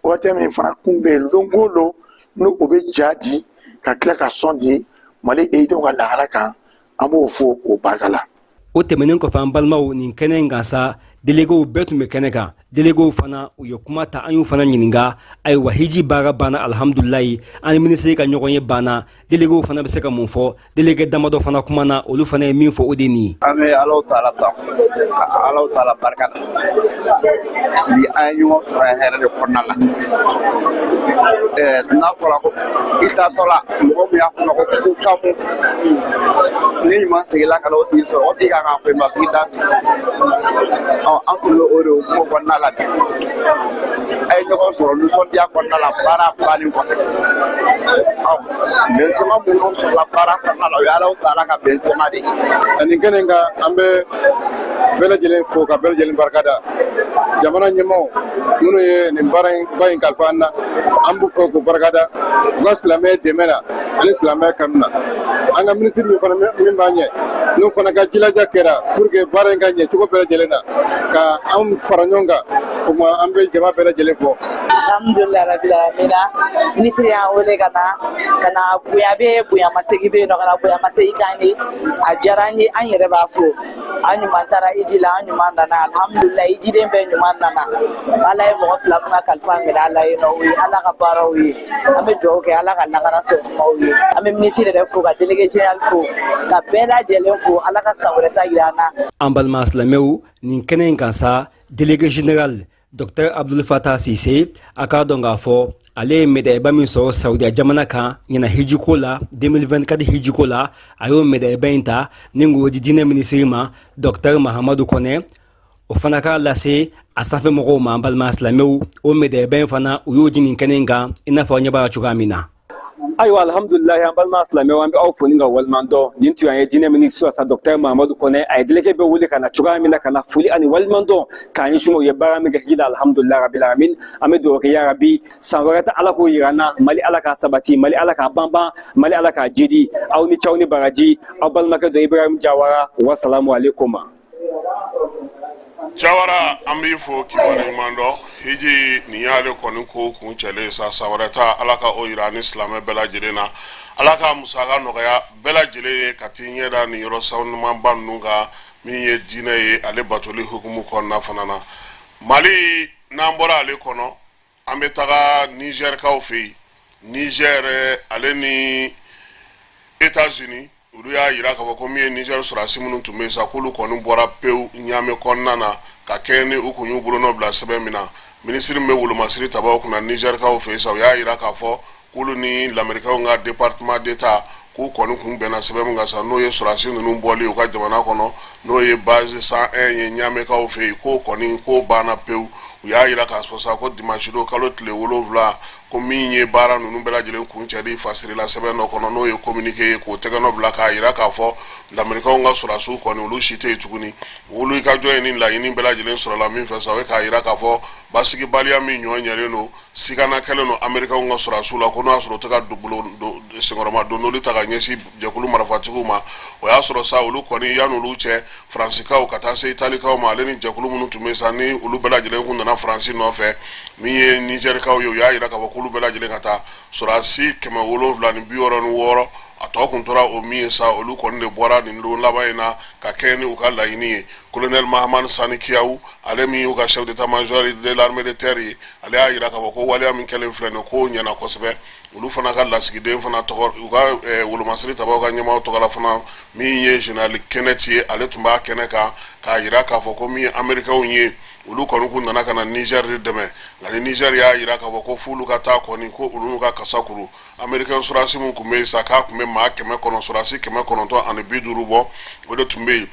ORTM min fana kun bɛ yen lon o lon, n'o o bɛ ja di ka tila ka son di Mali ejidenw ka lahala kan, an b'o fo k'o barika la. O tɛmɛnen kɔfɛ, an balimaw, nin kɛnɛ in kan sa, déléguéw bɛɛ tun bɛ kɛnɛ kan. Déléguéw fana, u ye kuma ta. An y'u fana ɲininka. Ayiwa, hiji baara banna, alhamdulilayi, an ni minisiri ka ɲɔgɔn ye banna, déléguéw fana bɛ se ka mun fɔ? Délégué damadɔ fana kumana. Olu fana ye min fɔ, o de nin ye. An bɛ Alahu taala tan ka Alahu taala barika da. Bi an ye ɲɔgɔn sɔrɔ hɛrɛ de kɔnɔna la. N'a fɔra ko i taatɔ la, mɔgɔ min y'a fɔ ko ko kan mun fɔ. Ni ɲuman seginna ka na o tigi sɔrɔ, o tigi kan k'a fɔ i ma k'i danse. Ɔ, an tun bɛ o de hukumu kɔnɔna la bi. A ye ɲɔgɔn sɔrɔ nisɔndiya kɔnɔna la baara bannen kɔfɛ. Ɔ, bɛnsema minnu sɔrɔla baara kɔnɔna la, o ye Alahu taala ka bɛnsema de ye. Ani kɛnɛ kan, an bɛ bɛɛ lajɛlen fo ka bɛɛ lajɛlen barika da. Jamana ɲɛmaaw minnu ye nin baara in ba in kalifa an na, an b'u fo k'u barika da u ka silamɛ dɛmɛ na ani silamɛ kanu na. An ka minisiri min fana min b'an ɲɛ, n'o fana ka jilaja kɛra pour que baara in ka ɲɛ cogo bɛɛ lajɛlen na, ka anw fara ɲɔgɔn kan, o tuma an bɛ jama bɛɛ lajɛlen fo. Alhamdulilayi rabil alamina. Minisiri y'an wele ka na bonya bɛ yen, bonyamasegin bɛ yen nɔ, ka na bonyamasegin k'an ye. A diyara an ye, an yɛrɛ b'a fo. An ɲuman taara hiji la, an ɲuman nana, alhamdulilayi. Hijiden bɛɛ ɲuman nana. Ala ye mɔgɔ fila min ka kalifa minɛ a la yen nɔ, o ye Ala ka baaraw ye. An bɛ dugawu kɛ, Ala ka lakana sɔrɔ kumaw ye. An bɛ minisiri yɛrɛ fo, ka délégué général fo, ka bɛɛ lajɛlen fo. Ala ka san wɛrɛ ta yira an na. An balima silamɛw, nin kɛnɛ in kan sa, délégué général Dr Abdul Fatah Sise, a k'a dɔn k'a fɔ ale ye médailleba min sɔrɔ Saudiya jamana kan ɲina hijiko la, 2024 hijiko la, a y'o médailleba in ta ni k'o di diinɛ minisiri ma, Dr Mahamadu Kɔnɛ. O fana k'a lase a sanfɛ mɔgɔw ma. An balima silamɛw, o médailleba in fana, u y'o di nin kɛnɛ in kan, i n'a fɔ aw ɲɛ b'a la cogoya min na. Ayiwa, alhamdulilayi, an balima silamɛw, an bɛ aw fo ni ka waleɲuman dɔn. Nin tun y'an ye diinɛ minisiri sa, Dɔkitɛri Mahamadu Kɔnɛ, a ye délégué bɛɛ wele ka na cogoya min na, ka na foli ani waleɲuman dɔn k'a ɲɛsin u ye baara min kɛ hiji la. Alhamdulilayi rabil alamin. An bɛ dugawu kɛ, yarabi, san wɛrɛ ta Ala k'o yira an na. Mali, Ala k'a sabati. Mali, Ala k'a banban. Mali, Ala k'a jidi. Aw ni caw ni baraji. Aw balimakɛ dɔ, Ibrahim Jawara. Wasalamu aleykum. Jawara, an b'i fo k'i waleɲuman dɔn. Hiji nin y'ale kɔni ko kun cɛlen sa. San wɛrɛ ta, Ala ka o yira ni silamɛ bɛɛ lajɛlen na. Ala ka musaka nɔgɔya bɛɛ lajɛlen ye ka t'i ɲɛ da nin yɔrɔ sanumanba ninnu kan, min ye diinɛ ye, ale batoli hukumu kɔnɔna fana na. Mali, n'an bɔra ale kɔnɔ, an bɛ taga Nizɛrikaw fɛ yen. Nizɛr ale ni Etats-Unis, olu y'a yira k'a fɔ ko min ye Niger sɔrɔdasi minnu tun bɛ yen sa, k'olu kɔni bɔra pewu Ɲame kɔnɔna na, ka kɛɲɛ ni u kun y'u bolonɔ bila sɛbɛn min na. Minisiri min bɛ wolomasiri tabaw kunna Nizɛrikaw fɛ yen sa, u y'a yira k'a fɔ k'olu ni Lamerikɛnw ka département d'État, k'u kɔni kun bɛnna sɛbɛn min kan sa, n'o ye sɔrɔdasi ninnu bɔli u ka jamana kɔnɔ, n'o ye base 101 ye Ɲamekaw fɛ yen, k'o kɔni k'o banna pewu. U y'a yira k'a fɔ sa ko dimanche don, kalo tile 7, ko min ye baara ninnu bɛɛ lajɛlen kuncɛli fasirila sɛbɛn dɔ kɔnɔ, n'o ye communiqué ye, k'o tɛgɛnɔ bila k'a yira k'a fɔ Lamerikɛnw ka sɔrɔdasiw kɔni, olu si tɛ yen tuguni. Olu ka jɔ ye ni laɲini bɛɛ lajɛlen sɔrɔla min fɛ sa, o ye k'a yira k'a fɔ basigibaliya min ɲɔ ɲɛlen don, sigana kɛlen don Amerikɛnw ka sɔrɔdasiw la, ko n'o y'a sɔrɔ u tɛ ka senkɔrɔma dondoli ta ka ɲɛsin jɛkulu marifatigiw ma. O y'a sɔrɔ sa, olu kɔni yan'olu cɛ, Faransikaw ka taa se Italikaw ma, ale ni jɛkulu minnu tun bɛ sa, ni olu bɛɛ lajɛlen kun nana Faransi nɔfɛ, min ye Nizɛrikaw ye, u y'a yira k'a fɔ k'olu bɛɛ lajɛlen ka taa. Sɔrɔdasi 766, a tɔ kun tora o min ye sa, olu kɔni de bɔra nin don laban in na ka kɛɲɛ ni u ka laɲini ye. Colonel Mahamani Sani Kiyawu, ale min y'u ka chef d'état-major de l'armée de terre ye, ale y'a yira k'a fɔ ko waleya min kɛlen filɛ nin, k'o ɲɛna kosɛbɛ. Olu fana ka lasigiden fana tɔgɔ, u ka wolomasiri tabaw ka ɲɛmaaw tɔgɔ la fana, min ye général Kenneth ye, ale tun b'a kɛnɛ kan k'a yira k'a fɔ ko min ye Américains ye, olu kɔni kun nana ka na Niger de dɛmɛ, nka ni Niger y'a yira k'a fɔ ko f'olu ka taa kɔni, ko olu n'u ka kasa kuru. Américain sɔrɔdasi min tun bɛ yen sa, k'a tun bɛ maa 900, sɔrɔdasi 950 bɔ, o de tun bɛ yen.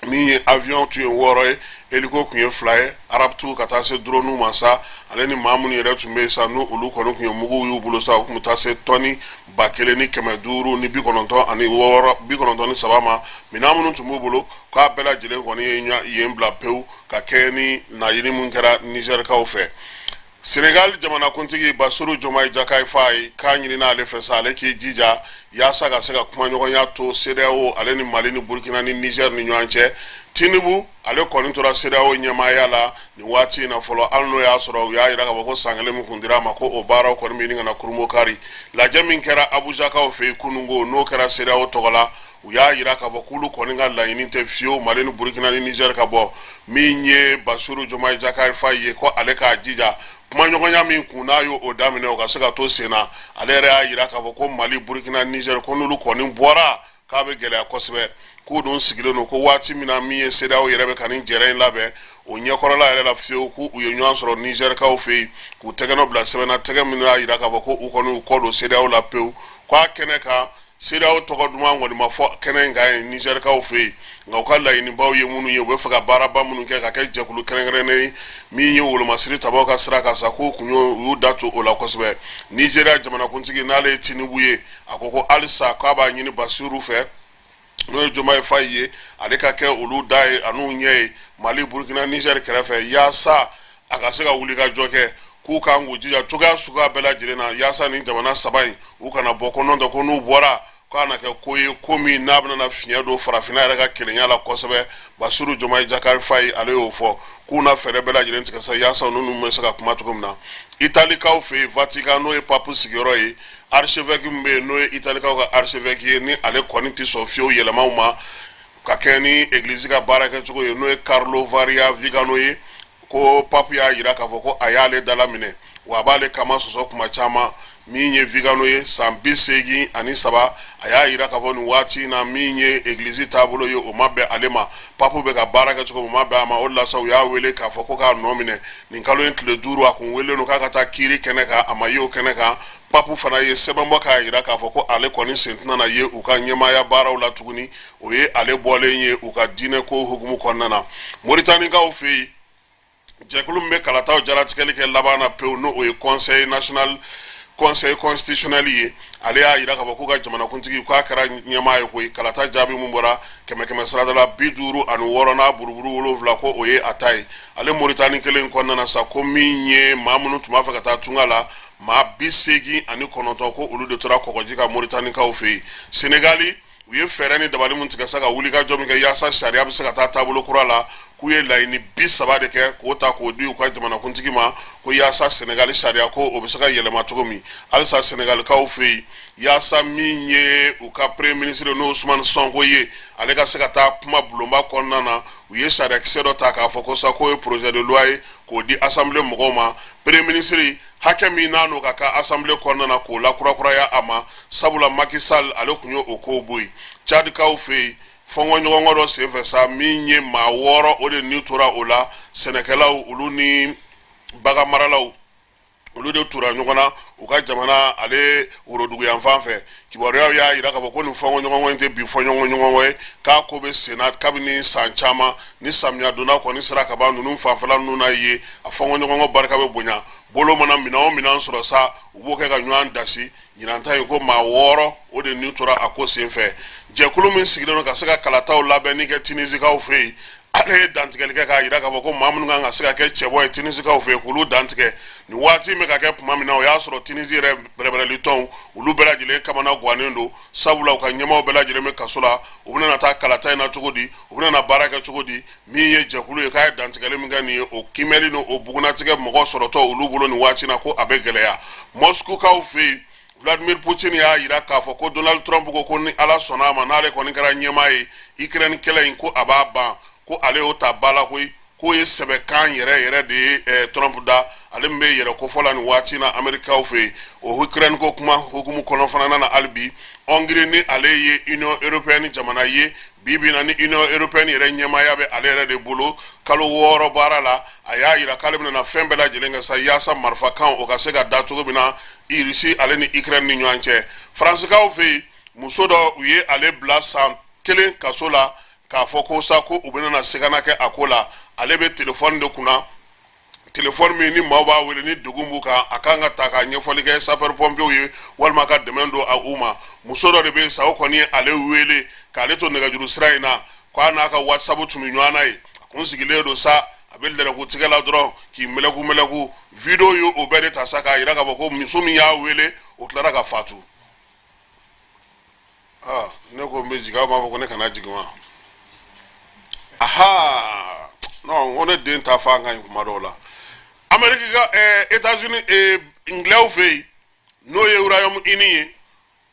Min ye avion tun ye 6 ye, hélico tun ye 2 ye, Raptor ka taa se drone ma sa, ale ni maa minnu yɛrɛ tun bɛ yen sa, n'u olu kɔni tun ye muguw y'u bolo sa, u tun bɛ taa se tɔni 1596, 93 ma. Minɛn minnu tun b'u bolo, k'a bɛɛ lajɛlen kɔni ye yen bila pewu ka kɛɲɛ ni laɲini min kɛra Nizɛrikaw fɛ. Senegal jamanakuntigi Basiru Jomayi Jakayi Fayi k'a ɲinina ale fɛ sa, ale k'i jija yaasa ka se ka kumaɲɔgɔnya to CEDEAO ale ni Mali ni Burkina ni Niger ni ɲɔgɔn cɛ. Tinubu, ale kɔni tora CEDEAO ɲɛmaaya la nin waati in na fɔlɔ, hali n'o y'a sɔrɔ u y'a yira k'a fɔ ko san kelen min kun dira a ma, ko o baaraw kɔni bɛ ɲini ka na kurunbonkari. Lajɛ min kɛra Abujakaw fɛ yen kununko, n'o kɛra CEDEAO tɔgɔ la, u y'a yira k'a fɔ k'olu kɔni ka laɲini tɛ fiyewu Mali ni Burkina ni Niger ka bɔ. Min ye Basiru Jomayi Jakari Fayi ye, ko ale k'a jija kumaɲɔgɔnya min kun n'a y'o daminɛ, o ka se ka to sen na. Ale yɛrɛ y'a yira k'a fɔ ko Mali, Burkina, Niger, ko n'olu kɔni bɔra, k'a bɛ gɛlɛya kosɛbɛ. K'u dun sigilen don ko waati min na min ye CEDEAO yɛrɛ bɛ ka nin jɛrɛ in labɛn, o ɲɛkɔrɔla yɛrɛ la fiyewu, k'u ye ɲɔgɔn sɔrɔ Nizɛrikaw fɛ yen, k'u tɛgɛnɔ bila sɛbɛn na, tɛgɛ minnu y'a yira k'a fɔ ko u kɔni y'u kɔ don CEDEAO la pewu, k'a kɛnɛ kan. CEDEAO tɔgɔ duman kɔni ma fɔ kɛnɛ in kan yen Nizɛrikaw fɛ yen, nka u ka laɲinibaw ye minnu ye, u bɛ fɛ ka baaraba minnu kɛ ka kɛ jɛkulu kɛrɛnkɛrɛnnen ye min ye wolomasiri tabaw ka sira kan sa, k'u kun y'o u y'u da to o la kosɛbɛ. Nizeriya jamanakuntigi, n'ale ye Tinubu ye, a ko ko halisa k'a b'a ɲini Basiru fɛ, n'o ye Jomayi Fayi ye, ale ka kɛ olu da ye an'u ɲɛ ye Mali, Burukina, Nizɛri kɛrɛfɛ, yaasa a ka se ka wuli ka jɔ kɛ, k'u kan k'u jija cogoya suguya bɛɛ lajɛlen na yaasa nin jamana saba in u kana bɔ, ko n'o tɛ ko n'u bɔra k'a na kɛ ko ye, ko min n'a bɛna fiɲɛ don farafinna yɛrɛ ka kelenya la kosɛbɛ. Basiru Jomayi Jakari Fayi, ale y'o fɔ k'u na fɛɛrɛ bɛɛ lajɛlen tigɛ sa yaasa ninnu bɛ se ka kuma cogo min na. Italikaw fɛ yen, Vatican, n'o ye papu sigiyɔrɔ ye, archevêque min bɛ yen, n'o ye italikaw ka archevêque ye, ni ale kɔni tɛ sɔn fiyewu yɛlɛmaw ma ka kɛ ni egilizi ka baara kɛcogo ye, n'o ye Carlo Maria Vigano ye, ko papu y'a jira k'a fɔ ko a y'ale dala minɛ, wa a b'ale kama sɔsɔ kuma caman. Min ye Vigano ye, san 83, a y'a jira k'a fɔ nin waati in na, min ye egilizi taabolo ye, o ma bɛn ale ma. Papu bɛ ka baara kɛ cogo min, o ma bɛn a ma. O de la sa, u y'a wele k'a fɔ ko k'a nɔ minɛ nin kalo in tile 5. A kun welelen don k'a ka taa kiiri kɛnɛ kan, a ma ye o kɛnɛ kan. Papu fana ye sɛbɛn bɔ k'a jira k'a fɔ ko ale kɔni sen tɛna na ye u ka ɲɛmaaya baaraw la tuguni. O ye ale bɔlen ye u ka diinɛ ko hukumu kɔnɔna na. Moritanikaw fɛ yen, jɛkulu min bɛ kalataw jalatigɛli kɛ laban na pewu, n'o ye conseil national, conseil constitutionnel ye, ale y'a jira k'a fɔ k'u ka jamanakuntigi k'a kɛra ɲɛmaa ye koyi. Kalata jaabi min bɔra, kɛmɛ kɛmɛ sarada la 56 n'a buruburu 7, ko o ye a ta ye. Ale Moritani kelen kɔnɔna na sa, ko min ye maa minnu tun b'a fɛ ka taa tunga la, maa 89, ko olu de tora kɔgɔji kan Moritanikaw fɛ yen. Senegali, u ye fɛɛrɛ ni dabali min tigɛ sa ka wuli ka jɔ min kɛ yaasa sariya bɛ se ka taa taabolo kura la, k'u ye laɲini 30 de kɛ k'o ta k'o di u ka jamanakuntigi ma, ko yaasa Senegali sariya ko o bɛ se ka yɛlɛma cogo min. Halisa Senegalikaw fɛ yen, yaasa min ye u ka premier ministre, n'o Ousmane Sonko ye, ale ka se ka taa kuma bulonba kɔnɔna na, u ye sariyakisɛ dɔ ta k'a fɔ ko sa k'o ye projet de loi ye k'o di assemblée mɔgɔw ma. Premier ministre hakɛ min n'a n'o ka kan assemblée kɔnɔna na, k'o lakurakuraya a ma, sabula Macky Sall, ale tun ye o kow bɔ yen. Tchadikaw fɛ yen, fɔnkɔɲɔgɔnkɔ dɔ senfɛ sa, min ye maa 6, o de ni tora o la. Sɛnɛkɛlaw, olu ni bagan maralaw, olu de tora ɲɔgɔn na u ka jamana ale woroduguyanfan fɛ. Kibaruyaw y'a jira k'a fɔ ko nin fɔnkɔɲɔgɔnkɔ in tɛ bi fɔɲɔgɔnkɔ ye, k'a ko bɛ senna kabini san caman. Ni samiya donda kɔni sera ka ban ninnu fanfɛla ninnu na ye, a fɔnkɔɲɔgɔnkɔ barika bɛ bonya. Bolo mana minɛn o minɛn sɔrɔ sa, u b'o kɛ ka ɲɔgɔn dasi. Ɲinan ta in, ko maa 6, o de ni tora a ko senfɛ. Jɛkulu min sigilen don ka se ka kalataw labɛnni kɛ Tunisikaw fɛ yen, ale ye dantigɛli kɛ k'a jira k'a fɔ ko maa minnu kan ka se ka kɛ cɛbɔ ye Tunisikaw fɛ yen, k'olu dantigɛ. Nin waati in bɛ ka kɛ tuma min na, o y'a sɔrɔ Tunisi yɛrɛ bɛrɛbɛrɛli tɔnw, olu bɛɛ lajɛlen kamana gannen don, sabula u ka ɲɛmaaw bɛɛ lajɛlen bɛ kaso la. U bɛna taa kalata in na cogo di? U bɛna baara kɛ cogo di? Min ye jɛkulu ye, k'a ye dantigɛli min kɛ nin ye, o kiimɛli ni o bugunnatigɛ mɔgɔ sɔrɔtɔ olu bolo nin waati na, ko a bɛ gɛlɛya. Moscoukaw fɛ yen, Vladimir Poutine y'a jira k'a fɔ ko Donald Trump ko ko ni Ala sɔnna a ma, n'ale kɔni kɛra ɲɛmaa ye, Ukraine kɛlɛ in, ko a b'a ban, ko ale y'o ta ba la koyi, k'o ye sɛbɛkan yɛrɛ yɛrɛ de ye. Trump da, ale min bɛ yɛrɛ kofɔ la nin waati na Amerikaw fɛ yen, o Ukraine ko kuma hukumu kɔnɔ fana na hali bi, Hongrie ni ale ye Union européenne jamana ye bi bi na, ni Union européenne yɛrɛ ɲɛmaaya bɛ ale yɛrɛ de bolo kalo 6 baara la, a y'a jira k'ale bɛna fɛn bɛɛ lajɛlen kɛ sa yaasa marifakan o ka se ka da cogo min na Russie ale ni Ukraine ni ɲɔgɔn cɛ. Faransikaw fɛ yen, muso dɔ, u ye ale bila san 1 kaso la k'a fɔ ko sa ko u bɛna segana kɛ a ko la. Ale bɛ telefɔni de kunna, telefɔni min ni maaw b'a wele ni degun b'u kan, a kan ka ta ka ɲɛfɔli kɛ sapeur pompiers ye walima ka dɛmɛ don a u ma. Muso dɔ de bɛ yen sa, o kɔni ye ale wele k'ale to nɛgɛjuru sira in na, k'a n'a ka whatsapp tun bɛ ɲɔgɔn na ye. A kun sigilen don sa, a bɛ lɛrɛku tigɛ la dɔrɔn k'i mɛlɛku mɛlɛku. Video ye o bɛɛ de ta sa k'a jira k'a fɔ ko muso min y'a wele, o tilara ka fatu. Aa, ne ko n bɛ jigin, aw b'a fɔ ko ne kana jigin wa? Aha, non, n ko ne den ta fan ka ɲi kuma dɔw la. Amérique ka États-Unis, Anglais fɛ yen, n'o ye Royaume-Uni ye,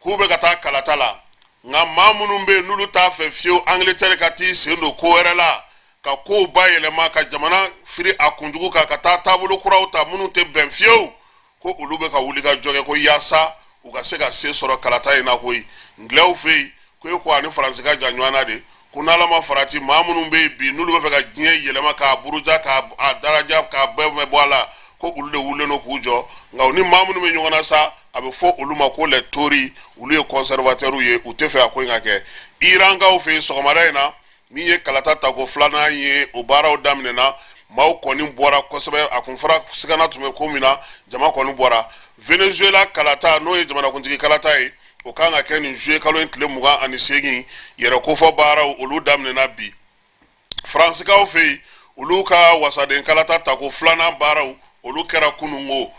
k'u bɛ ka taa kalata la, nka maa minnu bɛ yen n'olu t'a fɛ fiyewu Angleterre ka t'i sen don ko wɛrɛ la, ka kow bayɛlɛma, ka jamana firi a kunjugu kan, ka taa taabolo kuraw ta minnu tɛ bɛn fiyewu, ko olu bɛ ka wuli ka jɔ kɛ ko yaasa u ka se ka se sɔrɔ kalata in na koyi. Anglais fɛ yen, ko e ko ani Faransi ka jan ɲɔgɔn na de, ko n'Ala ma farati, maa minnu bɛ yen bi n'olu bɛ fɛ ka diɲɛ yɛlɛma k'a buruja, k'a daraja, k'a bɛɛ bɔ a la, ko ko olu de wulilen don k'u jɔ. Nka u ni maa minnu bɛ ɲɔgɔn na sa, a bɛ fɔ olu ma ko les Tory, olu ye conservateurs ye, u tɛ fɛ a ko in ka kɛ. Irankaw fɛ yen, sɔgɔmada in na, min ye kalata tako filanan ye, o baaraw daminɛna. Maaw kɔni bɔra kosɛbɛ. A kun fɔra sigana tun bɛ ko min na, jama kɔni bɔra. Venezuela kalata, n'o ye jamanakuntigi kalata ye, o kan ka kɛ nin juillet kalo in tile 28. Yɛrɛ kofɔ baaraw, olu daminɛna bi. Faransikaw fɛ yen, olu ka wasaden kalata tako filanan baaraw, olu kɛra kunungo.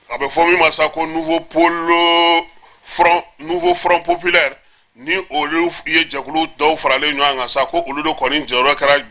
A bɛ fɔ min ma sa ko nouveau pôle front, nouveau front populaire, ni olu ye jɛkulu dɔw faralen ɲɔgɔn kan sa, ko olu de kɔni jɔyɔrɔ kɛra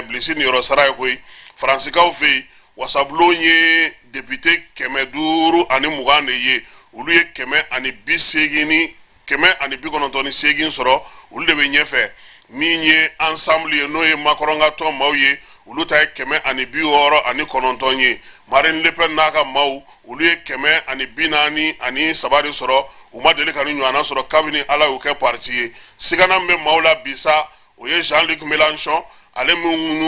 bilisi niyɔrɔ sara ye koyi. Faransikaw fɛ yen, wasabulon ye depite 520 de ye, olu ye 180 ni 198 sɔrɔ, olu de bɛ ɲɛfɛ. Min ye Ensemble ye, n'o ye Macron ka tɔn maaw ye, olu ta ye 169 ye. Marine Le Pen n'a ka maaw, olu ye 143 de sɔrɔ. U ma deli ka ni ɲɔgɔnna sɔrɔ kabini Ala y'u kɛ parti ye. Sigana min bɛ maaw la bi sa, o ye Jean-Luc Mélenchon, ale min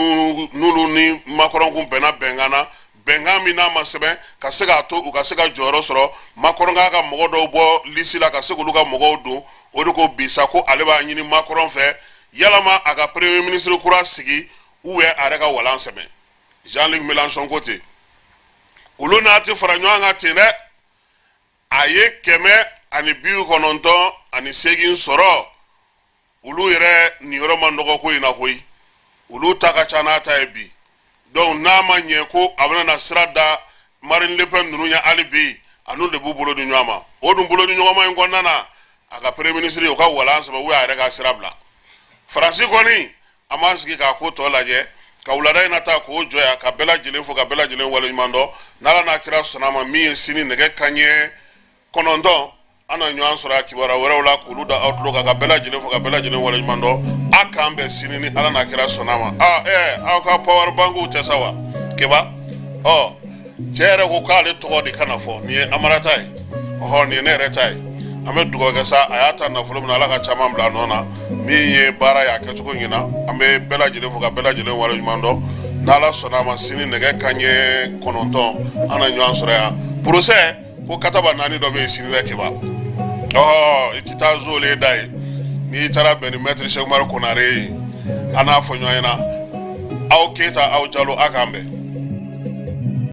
n'olu ni Macron kun bɛnna bɛnkan na, bɛnkan min n'a ma sɛbɛn, ka se k'a to u ka se ka jɔyɔrɔ sɔrɔ. Macron k'a ka mɔgɔ dɔw bɔ lisi la ka se k'olu ka mɔgɔw don. O de ko bi sa ko ale b'a ɲini Macron fɛ, yalama a ka premier ministre kura sigi ou bien a yɛrɛ ka walan sɛmɛ. Jean-Luc Mélenchon ko ten. Olu n'a tɛ fara ɲɔgɔn kan ten dɛ. A ye 198 sɔrɔ. Olu yɛrɛ niyɔrɔ man dɔgɔ ko in na koyi, olu ta ka ca n'a ta ye bi. Donc n'a ma ɲɛ ko a bɛna na sira da Marine Le Pen ninnu ɲɛ hali bi, a n'u de b'u bolo di ɲɔgɔn ma. O dun bolo di ɲɔgɔn ma in kɔnɔna na, a ka premier ministre o ka walan sɛmɛ ou a yɛrɛ ka sira bila. Faransi kɔni, an b'an sigi k'a ko tɔ lajɛ ka wulada in na ta k'o jɔ yan, ka bɛɛ lajɛlen fo, ka bɛɛ lajɛlen waleɲuman dɔn. N'Ala n'a kira sɔnna a ma, min ye sini nɛgɛ kanɲɛ 9, an na ɲɔgɔn sɔrɔ a kibaruya wɛrɛw la k'olu da aw tulo kan, ka bɛɛ lajɛlen fo, ka bɛɛ lajɛlen waleɲuman dɔn. A k'an bɛn sini ni Ala n'a kira sɔnna a ma. Aa aw ka power bankiw tɛ sa wa keba? Ɔ cɛ yɛrɛ ko k'ale tɔgɔ de kana fɔ. Nin ye Amara ta ye, ɔhɔ, nin ye ne yɛrɛ ta ye. An bɛ dugawu kɛ sa, a y'a ta nafolo min na, Ala ka caman bila a nɔ na. Min ye baara ye, a kɛcogo ɲɛna. An bɛ bɛɛ lajɛlen fo, ka bɛɛ lajɛlen waleɲuman dɔn. N'Ala sɔnna a ma, sini nɛgɛ kanɲɛ 9, an na ɲɔgɔn sɔrɔ yan. Procès ko kataba naani dɔ bɛ yen sini dɛ keba. Ɔhɔ, i tɛ taa zole da ye n'i taara bɛn ni maître Cheikh Umaru Konare ye. An n'a fɔ ɲɔgɔn ɲɛna. Aw Keyita, aw Jalo, a k'an bɛn.